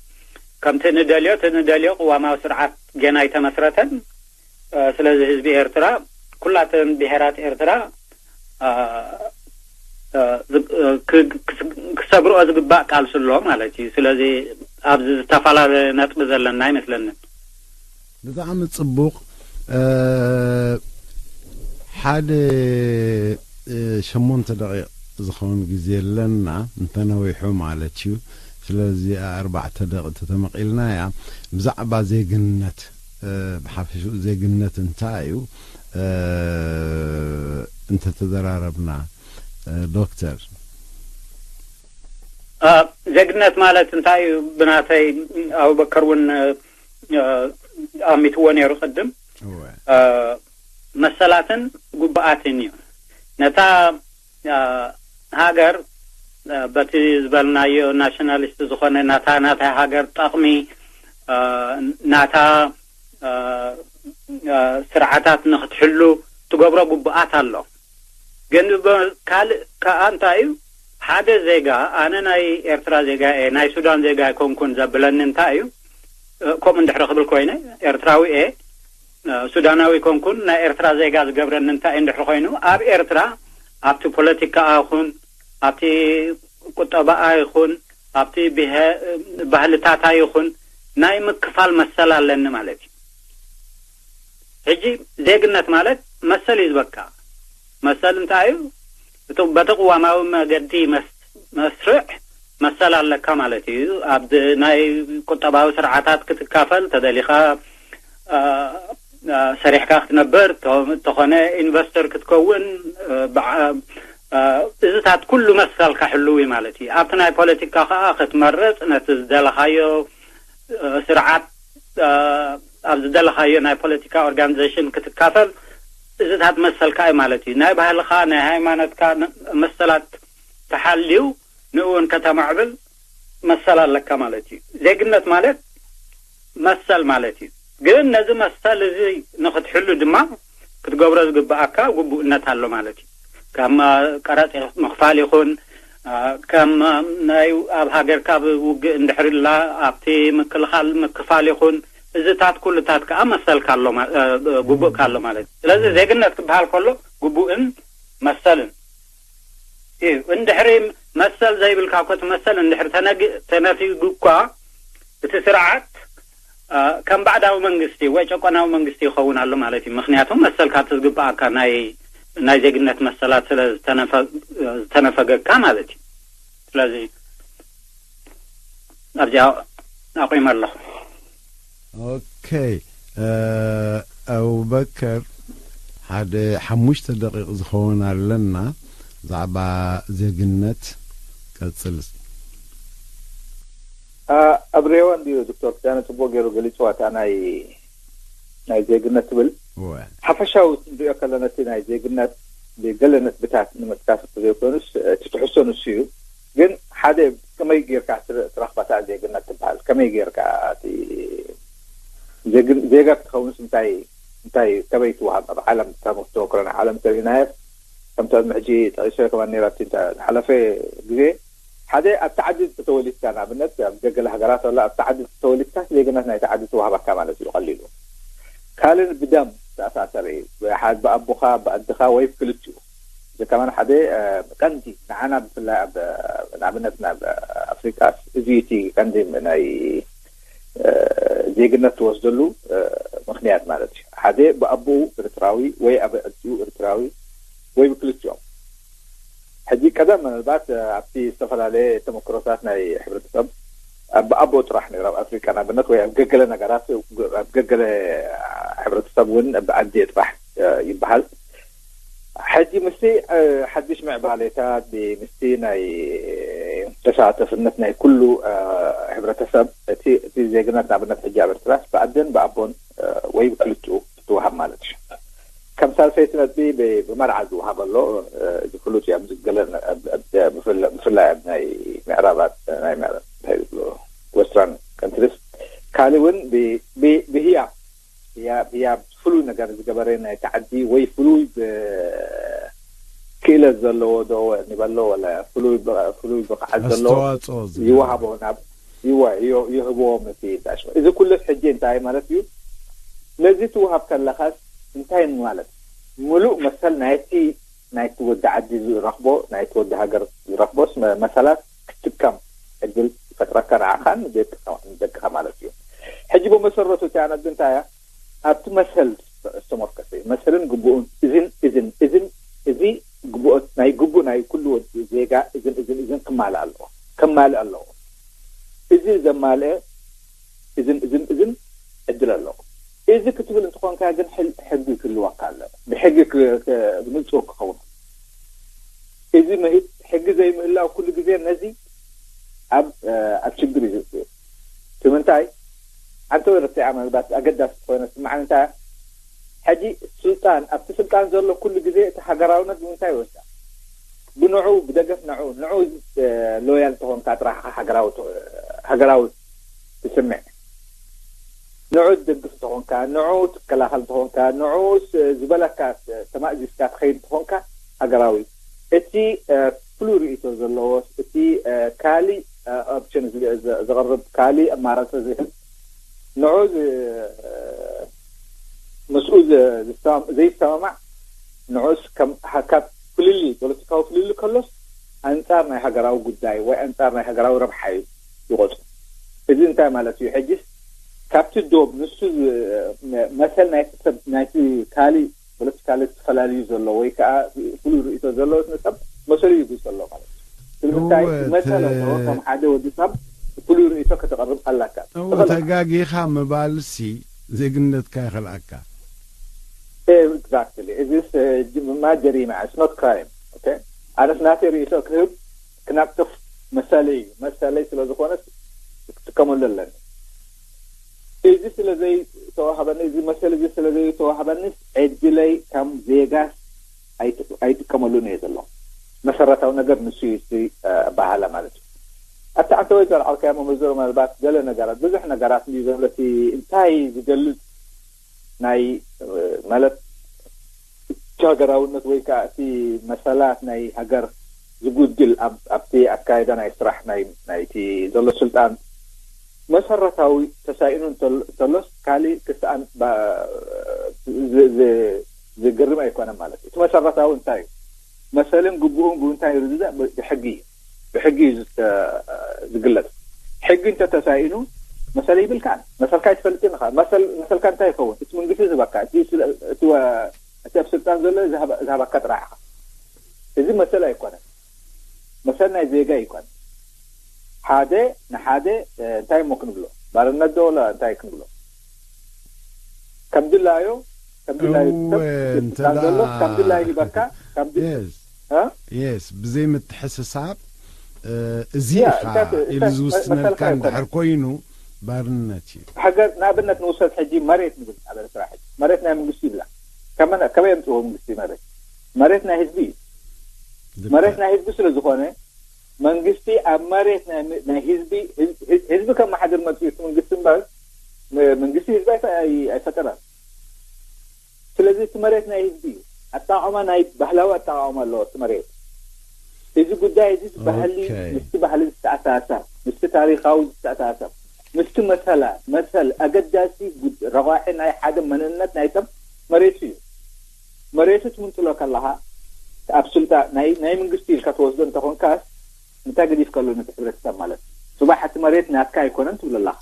ከምቲ ንደልዮ እቲ ንደልዮ ቅዋማዊ ስርዓት ገና ኣይተመስረተን። ስለዚ ህዝቢ ኤርትራ፣ ኩላተን ብሄራት ኤርትራ ክሰግርኦ ዝግባእ ቃልሲ ኣሎ ማለት እዩ። ስለዚ ኣብዚ ዝተፈላለየ ነጥቢ ዘለና ኣይመስለንን። ብጣዕሚ ጽቡቕ። ሓደ ሸሞንተ ደቂቕ ዝኸውን ግዜ ኣለና፣ እንተነዊሑ ማለት እዩ። ስለዚ ኣርባዕተ ደቂቕ ተተመቒልናያ፣ ብዛዕባ ዜግነት፣ ብሓፈሽኡ ዜግነት እንታይ እዩ እንተተዘራረብና፣ ዶክተር? ዜግነት ማለት እንታይ እዩ? ብናተይ፣ ኣቡበከር እውን ኣሚትዎ ነይሩ ቅድም፣ መሰላትን ግቡኣትን እዩ። ነታ ሃገር በቲ ዝበልናዮ ናሽናሊስት ዝኾነ ናታ ናታ ሃገር ጠቕሚ፣ ናታ ስርዓታት ንክትሕሉ ትገብሮ ግቡኣት ኣሎ። ግን ካልእ ከዓ እንታይ እዩ፣ ሓደ ዜጋ፣ ኣነ ናይ ኤርትራ ዜጋ እየ፣ ናይ ሱዳን ዜጋ ኣይኮንኩን ዘብለኒ እንታይ እዩ? ከምኡ እንድሕሪ ክብል ኮይነ፣ ኤርትራዊ እየ፣ ሱዳናዊ ኮንኩን ናይ ኤርትራ ዜጋ ዝገብረኒ እንታይ እንድሕሪ ኮይኑ፣ ኣብ ኤርትራ ኣብቲ ፖለቲካኣ ይኹን ኣብቲ ቁጠባኣ ይኹን ኣብቲ ብሀ- ባህልታታ ይኹን ናይ ምክፋል መሰል ኣለኒ ማለት እዩ። ሕጂ ዜግነት ማለት መሰል እዩ ዝበካ። መሰል እንታይ እዩ? እቲ በቲ ቅዋማዊ መገዲ መስ- መስርዕ መሰል ኣለካ ማለት እዩ። ኣብ ናይ ቁጠባዊ ስርዓታት ክትካፈል ተደሊኻ፣ አ፣ አ፣ ሰሪሕካ ክትነብር፣ ተ- ተኾነ ኢንቨስተር ክትከውን፣ አ፣ ብዓ- አ፣ እዚታት ኩሉ መሰልካ ሕልው እዩ ማለት እዩ። ኣብቲ ናይ ፖለቲካ ከዓ ክትመርጽ፣ ነቲ ዝደለኻዮ፣ አ፣ ስርዓት፣ አ፣ ኣብ ዝደለኻዮ ናይ ፖለቲካ ኦርጋኒዜሽን ክትካፈል፣ እዚታት መሰልካ እዩ ማለት እዩ። ናይ ባህልኻ፣ ናይ ሃይማኖትካ ነ- መሰላት ተሓልዩ ንእውን ከተማዕብል መሰል ኣለካ ማለት እዩ። ዜግነት ማለት መሰል ማለት እዩ። ግን ነዚ መሰል እዚ ንክትሕሉ ድማ ክትገብሮ ዝግብኣካ ግቡእነት ኣሎ ማለት እዩ። ከም ቀረጽ ምኽፋል ይኹን፣ አ፣ ከም ናይ ኣብ ሃገርካ ውግእ እንድሕርላ ኣብቲ ምክልኻል ምክፋል ይኹን፣ እዚታት ኩሉታት ከዓ መሰልካ ኣሎ ማ- አ፣ ግቡእካ ኣሎ ማለት እዩ። ስለዚ ዜግነት ክበሃል ከሎ ግቡእን መሰልን እዩ። እንድሕሪ መሰል ዘይብልካ እኮ፣ እቲ መሰል እንድሕሪ ተነግ- ተነፊጉ እኳ፣ እቲ ስርዓት፣ አ፣ ከም ባዕዳዊ መንግስቲ ወይ ጨቆናዊ መንግስቲ ይኸውን ኣሎ ማለት እዩ። ምክንያቱ መሰልካ እቲ ዝግብኣካ ናይ ናይ ዜግነት መሰላት ስለ ዝተነፈ- ዝተነፈገካ ማለት እዩ። ስለዚ ኣብዚኣ ኣቑመ ኣለኹ። ኦኬ፣ እ፣ ኣቡበከር፣ ሓደ ሓሙሽተ ደቂቕ ዝኸውን ኣለና። ብዛዕባ ዜግነት ቀጽል። ኣብሬዋ እንድዩ ዶክተር ክዳነ ጽቡቅ ገይሩ ገሊጽዋ እታ ናይ ናይ ዜግነት ትብል። ሓፈሻዊ ክንሪኦ ከለና እቲ ናይ ዜግነት ብገለ ነጥብታት ንምጥቃስ ዘይኮኑስ እቲ ትሕዝቶ ንሱ እዩ። ግን ሓደ ከመይ ጌርካ ትረኽባ እታ ዜግነት ትበሃል፣ ከመይ ጌርካ እቲ ዜጋ ክትኸውንስ እንታይ እንታይ ከመይ ትወሃብ ኣብ ዓለም ተመክሮ ናይ ዓለም ተሪእናዮ። ከምቲ ቅድሚ ሕጂ ጠቂሰዮ ከማን ነይራ ኣብቲ ዝሓለፈ ግዜ ሓደ ኣብቲ ዓዲ ተወሊድካ ንኣብነት ኣብ ገገለ ሃገራት ኣሎ ኣብቲ ዓዲ ተወሊድካ ዜግነት ናይቲ ዓዲ ትወሃበካ ማለት እዩ ቀሊሉ። ካልእ ብደም ዝተኣሳሰረ እዩ። ብሓ- ብኣቦኻ ብኣድኻ ወይ ብክልቲኡ እዚ ከማን ሓደ ቀንዲ ንዓና ብፍላይ ኣብ ንኣብነት ናብ ኣፍሪቃ እዚ እቲ ቀንዲ ናይ ዜግነት ትወስደሉ ምክንያት ማለት እዩ። ሓደ ብኣቦኡ ኤርትራዊ ወይ ኣብ ኣዲኡ ኤርትራዊ ወይ ብክልቲኦም። ሕጂ ቀደም ምናልባት ኣብቲ ዝተፈላለየ ተመክሮታት ናይ ሕብረተሰብ ብኣቦ ጥራሕ ነይሩ ኣብ ኣፍሪቃ ንኣብነት ወይ ኣብ ገገለ ነገራት ኣብ ገገለ ሕብረተሰብ እውን ብኣዴ ጥራሕ ይበሃል። ሕጂ ምስቲ ሓድሽ ምዕባሌታት ምስቲ ናይ ተሳተፍነት ናይ ኩሉ ሕብረተሰብ እቲ እቲ ዜግነት ንኣብነት ሕጂ ኣብ ኤርትራስ ብኣደን ብኣቦን ወይ ብክልትኡ ትወሃብ ማለት እዩ። ከም ሳልሰይቲ ነጥቢ ብመርዓ ዝወሃብ ኣሎ። እዚ ፍሉጥ እዩ። ኣብዚ ገለ ብፍላይ ኣብ ናይ ምዕራባት ናይ ምዕራብ እንታይ ዝብሎ ወስትራን ካንትሪስ ካልእ እውን ብህያብ ህያብ ህያብ ፍሉይ ነገር ዝገበረ ናይ ተዓዲ ወይ ፍሉይ ክእለት ዘለዎ ዶ ንበሎ ወላ ፍሉይ ፍሉይ ብቕዓት ዘለዎ ይወሃቦ ናብ ይወ ይህብዎም እቲ ዳሽ እዚ ኩለስ ሕጂ እንታይ ማለት እዩ? ነዚ ትውሃብ ከለኻስ እንታይ ማለት ምሉእ መሰል ናይቲ ናይቲ ወዲ ዓዲ ዝረኽቦ ናይቲ ወዲ ሃገር ዝረኽቦስ መሰላት ክትጥቀም ዕድል ይፈጥረካ ንዓኻን ንደቅኻ ማለት እዩ። ሕጂ ብመሰረቱ እቲ ኣነቢ እንታይ እያ ኣብቲ መሰል ዝተመርከሰ እዩ። መሰልን ግቡኡን እዝን እዝን እዝን እዚ ግቡኦት ናይ ግቡእ ናይ ኩሉ ወዲ ዜጋ እዝን እዝን እዝን ክማልእ ኣለዎ ከማልእ ኣለዎ። እዚ ዘማልአ እዝን እዝን እዝን ዕድል ኣለዎ። እዚ ክትብል እንትኾንካ ግን ሕጊ ክህልወካ ኣሎ። ብሕጊ ብንፁር ክኸውን እዚ ምህት ሕጊ ዘይምህላው ኩሉ ግዜ ነዚ ኣብ ኣብ ችግር እዩ ዝእትዮ። ንምንታይ ሓንቲ ወይ ርትዓ ምናልባት ኣገዳሲ ዝኾነ ስምዓን እንታይ ሕጂ ስልጣን ኣብቲ ስልጣን ዘሎ ኩሉ ግዜ እቲ ሃገራውነት ብምንታይ ይወስዳ? ብንዑ ብደገፍ ንዑ ንዑ ሎያል ተኾንካ ጥራሕ ሃገራዊ ሃገራዊ ትስምዕ ንዑ ትደግፍ እንተኾንካ ንዑ ትከላኸል እንተኾንካ ንዑ ዝበለካ ተማእዚዝካ ትኸይድ እንተኾንካ ሃገራዊ እቲ ፍሉይ ርእይቶ ዘለዎስ፣ እቲ ካሊእ ኦፕሽን ዘቕርብ፣ ካሊእ ኣማራፂ ዝህብ፣ ንዑ ምስኡ ዘይሰማማዕ፣ ንዑስ ካብ ፍልልይ፣ ፖለቲካዊ ፍልልይ ከሎስ፣ ኣንፃር ናይ ሃገራዊ ጉዳይ ወይ ኣንፃር ናይ ሃገራዊ ረብሓ እዩ ዝቆፅሩ። እዚ እንታይ ማለት እዩ? ሕጂስ ካብቲ ዶብ ንሱ መሰል ናይቲ ሰብ፣ ናይቲ ካሊእ ፖለቲካሊ ተፈላለዩ ዘሎ ወይ ከዓ ፍሉይ ርእይቶ ዘለዎ ሰብ መሰሉ ይግልፅ ኣሎ ማለት እዩ። ስለምንታይ መሰል ኣለዎ ከም ሓደ ወዲ ሰብ ፍሉይ ርእይቶ ከተቕርብ ኣላካ። ተጋጊኻ ምባልሲ ዜግነትካ ይኸልኣካ። ኤግዛክትሊ። እዚስ ድማ ጀሪማ፣ it's not crime። ኣነስ ናተይ ርእይቶ ክህብ፣ ክነቅፍ መሰለይ እዩ። መሰለይ ስለ ዝኾነ ክጥቀመሉ ኣለኒ። እዚ ስለ ዘይተዋህበኒ፣ እዚ መሰል እዚ ስለ ዘይተዋህበኒስ ዕድለይ ከም ዜጋስ ኣይጥቀመሉን እየ ዘሎ። መሰረታዊ ነገር ንሱ እዩ እባሃላ ማለት እዩ። ኣታ ኣንተ ወይ ዘርዓልካዮ መመዘሩ ምናልባት ገለ ነገራት፣ ብዙሕ ነገራት እንድዩ ዘሎ። እቲ እንታይ ዝገልጽ ናይ ማለት እቲ ሃገራውነት ወይ ከዓ እቲ መሰላት ናይ ሃገር ዝጉድል ኣብቲ ኣካይዳ ናይ ስራሕ ናይቲ ዘሎ ስልጣን መሰረታዊ ተሳኢኑ እንተሎስ ካሊእ ክስኣን ዝግርም ኣይኮነን ማለት እዩ። እቲ መሰረታዊ እንታይ እዩ? መሰልን ግቡኡን ብምንታይ ይርድዳእ? ብሕጊ እዩ። ብሕጊ እዩ ዝግለጽ። ሕጊ እንተተሳኢኑ መሰል ይብልካን። መሰልካ ኣይትፈልጥን ኢኻ። መሰልካ እንታይ ይኸውን? እቲ መንግስቲ ዝህበካ፣ እቲ ኣብ ስልጣን ዘሎ ዝሃበካ ጥራሕ ኢኻ። እዚ መሰል ኣይኮነን። መሰል ናይ ዜጋ ይኮን። ሓደ ንሓደ እንታይ እሞ ክንብሎ? ባርነት ዶ ወላ እንታይ ክንብሎ? ከም ድላዩ፣ ከም ድላዩ ሰብ ስልጣን ዘሎ ከም ድላዩ ይበካ፣ ከም ድላዩ። የስ፣ ብዘይ ምትሕስሳብ፣ እዚ ኢኻ ኢሉ ዝውስነልካ እንድሕር ኮይኑ፣ ባርነት እዩ። ሃገር ንኣብነት ንውሰድ፣ ሕጂ መሬት ንብል ኣብ ኤርትራ፣ ሕጂ መሬት ናይ መንግስቲ ይብላ። ከመይ የምፅዎ መንግስቲ መሬት? መሬት ናይ ህዝቢ እዩ። መሬት ናይ ህዝቢ ስለ ዝኾነ መንግስቲ ኣብ መሬት ናይ ህዝቢ፣ ህዝቢ ከመሓድር መፅኡ እቲ መንግስቲ እምበር መንግስቲ ህዝቢ ኣይፈጠረን። ስለዚ እቲ መሬት ናይ ህዝቢ እዩ። ኣጠቃቅማ ናይ ባህላዊ ኣጠቃቅማ ኣለዎ እቲ መሬት። እዚ ጉዳይ እዚ ባህሊ ምስቲ ባህሊ ዝተኣሳሰር፣ ምስቲ ታሪካዊ ዝተኣሳሰር፣ ምስቲ መሰላ መሰል ኣገዳሲ ረቋሒ ናይ ሓደ መንነት ናይ ሰብ መሬቱ እዩ። መሬቱ ትምንጥሎ ከለኻ ኣብ ስልጣ ናይ መንግስቲ ኢልካ ትወስዶ እንተኾንካስ እንታይ ገዲፍካሉ ነቲ ሕብረተሰብ ማለት እዩ። ጽባሕ እቲ መሬት ናትካ ኣይኮነን ትብሎ ኣለኻ።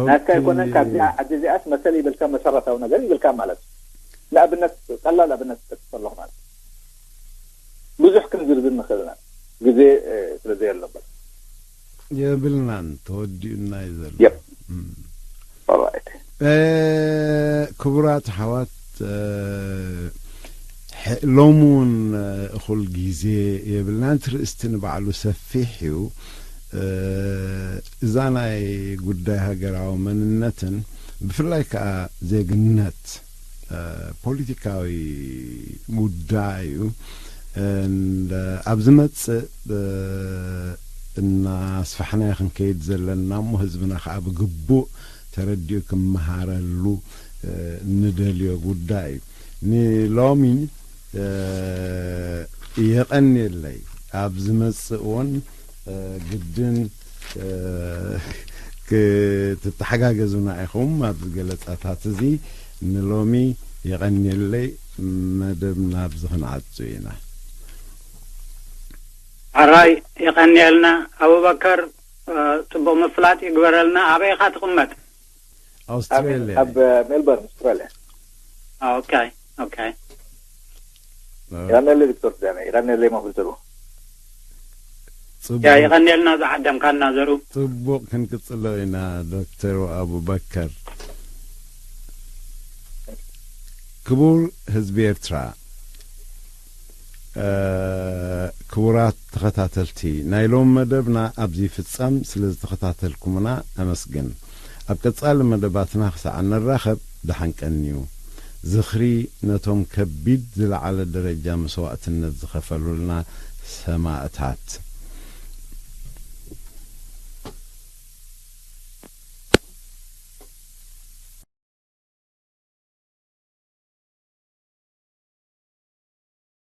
ናትካ ኣይኮነን፣ ካብዚኣ ዓዲ እዚኣስ መሰል ይብልካ፣ መሰረታዊ ነገር ይብልካ ማለት እዩ። ንኣብነት፣ ቀላል ኣብነት ክጠቅስ ከለኹ ማለት እዩ። ብዙሕ ክንዝርዝር ንኽእል ኢና፣ ግዜ ስለ ዘየሎ እምበር። የብልናን፣ ተወዲኡና እዩ ዘሎ። ክቡራት ኣሕዋት፣ ሎሚ እውን እኹል ግዜ የብልናን። እቲ ርእስቲ ንባዕሉ ሰፊሕ እዩ። እዛ ናይ ጉዳይ ሃገራዊ መንነትን ብፍላይ ከዓ ዜግነት ፖለቲካዊ ጉዳይ እዩ። ኣብ ዝመፅእ እናስፋሕናዮ ክንከይድ ዘለና እሞ ህዝብና ከዓ ብግቡእ ተረዲኡ ክመሃረሉ እንደልዮ ጉዳይ እዩ። ንሎሚ የቐንየለይ። ኣብ ዝመፅእ እውን ግድን ክትተሓጋገዙና ኢኹም ኣብዚ ገለፃታት እዚ። ንሎሚ የቐንየለይ። መደብ ናብዚ ክንዓጹ ኢና። ሕራይ የቐንየልና ኣቡበከር፣ ጽቡቕ ምፍላጥ ይግበረልና። ኣበይ ኢኻ ትቕመጥ? ኣውስትራልያ። ኣብ ሜልበርን ኣውስትራልያ። ኦኬ ኦኬ። ይቐንየለይ ዶክተር ዳነ፣ ይቐንየለይ መምህር ዘሩ። ያ ይቐንየልና ዝዓደምካና ዘሩ። ጽቡቕ ክንቅጽሎ ኢና ዶክተር ኣቡበከር። ክቡር ህዝቢ ኤርትራ፣ ክቡራት ተኸታተልቲ፣ ናይ ሎሚ መደብና ኣብዚ ይፍጸም። ስለ ዝተኸታተልኩምና ኣመስግን። ኣብ ቀጻሊ መደባትና ክሳዕ እንራኸብ ደሓን ቀንዩ። ዝኽሪ ነቶም ከቢድ ዝለዓለ ደረጃ መስዋእትነት ዝኸፈሉልና ሰማእታት።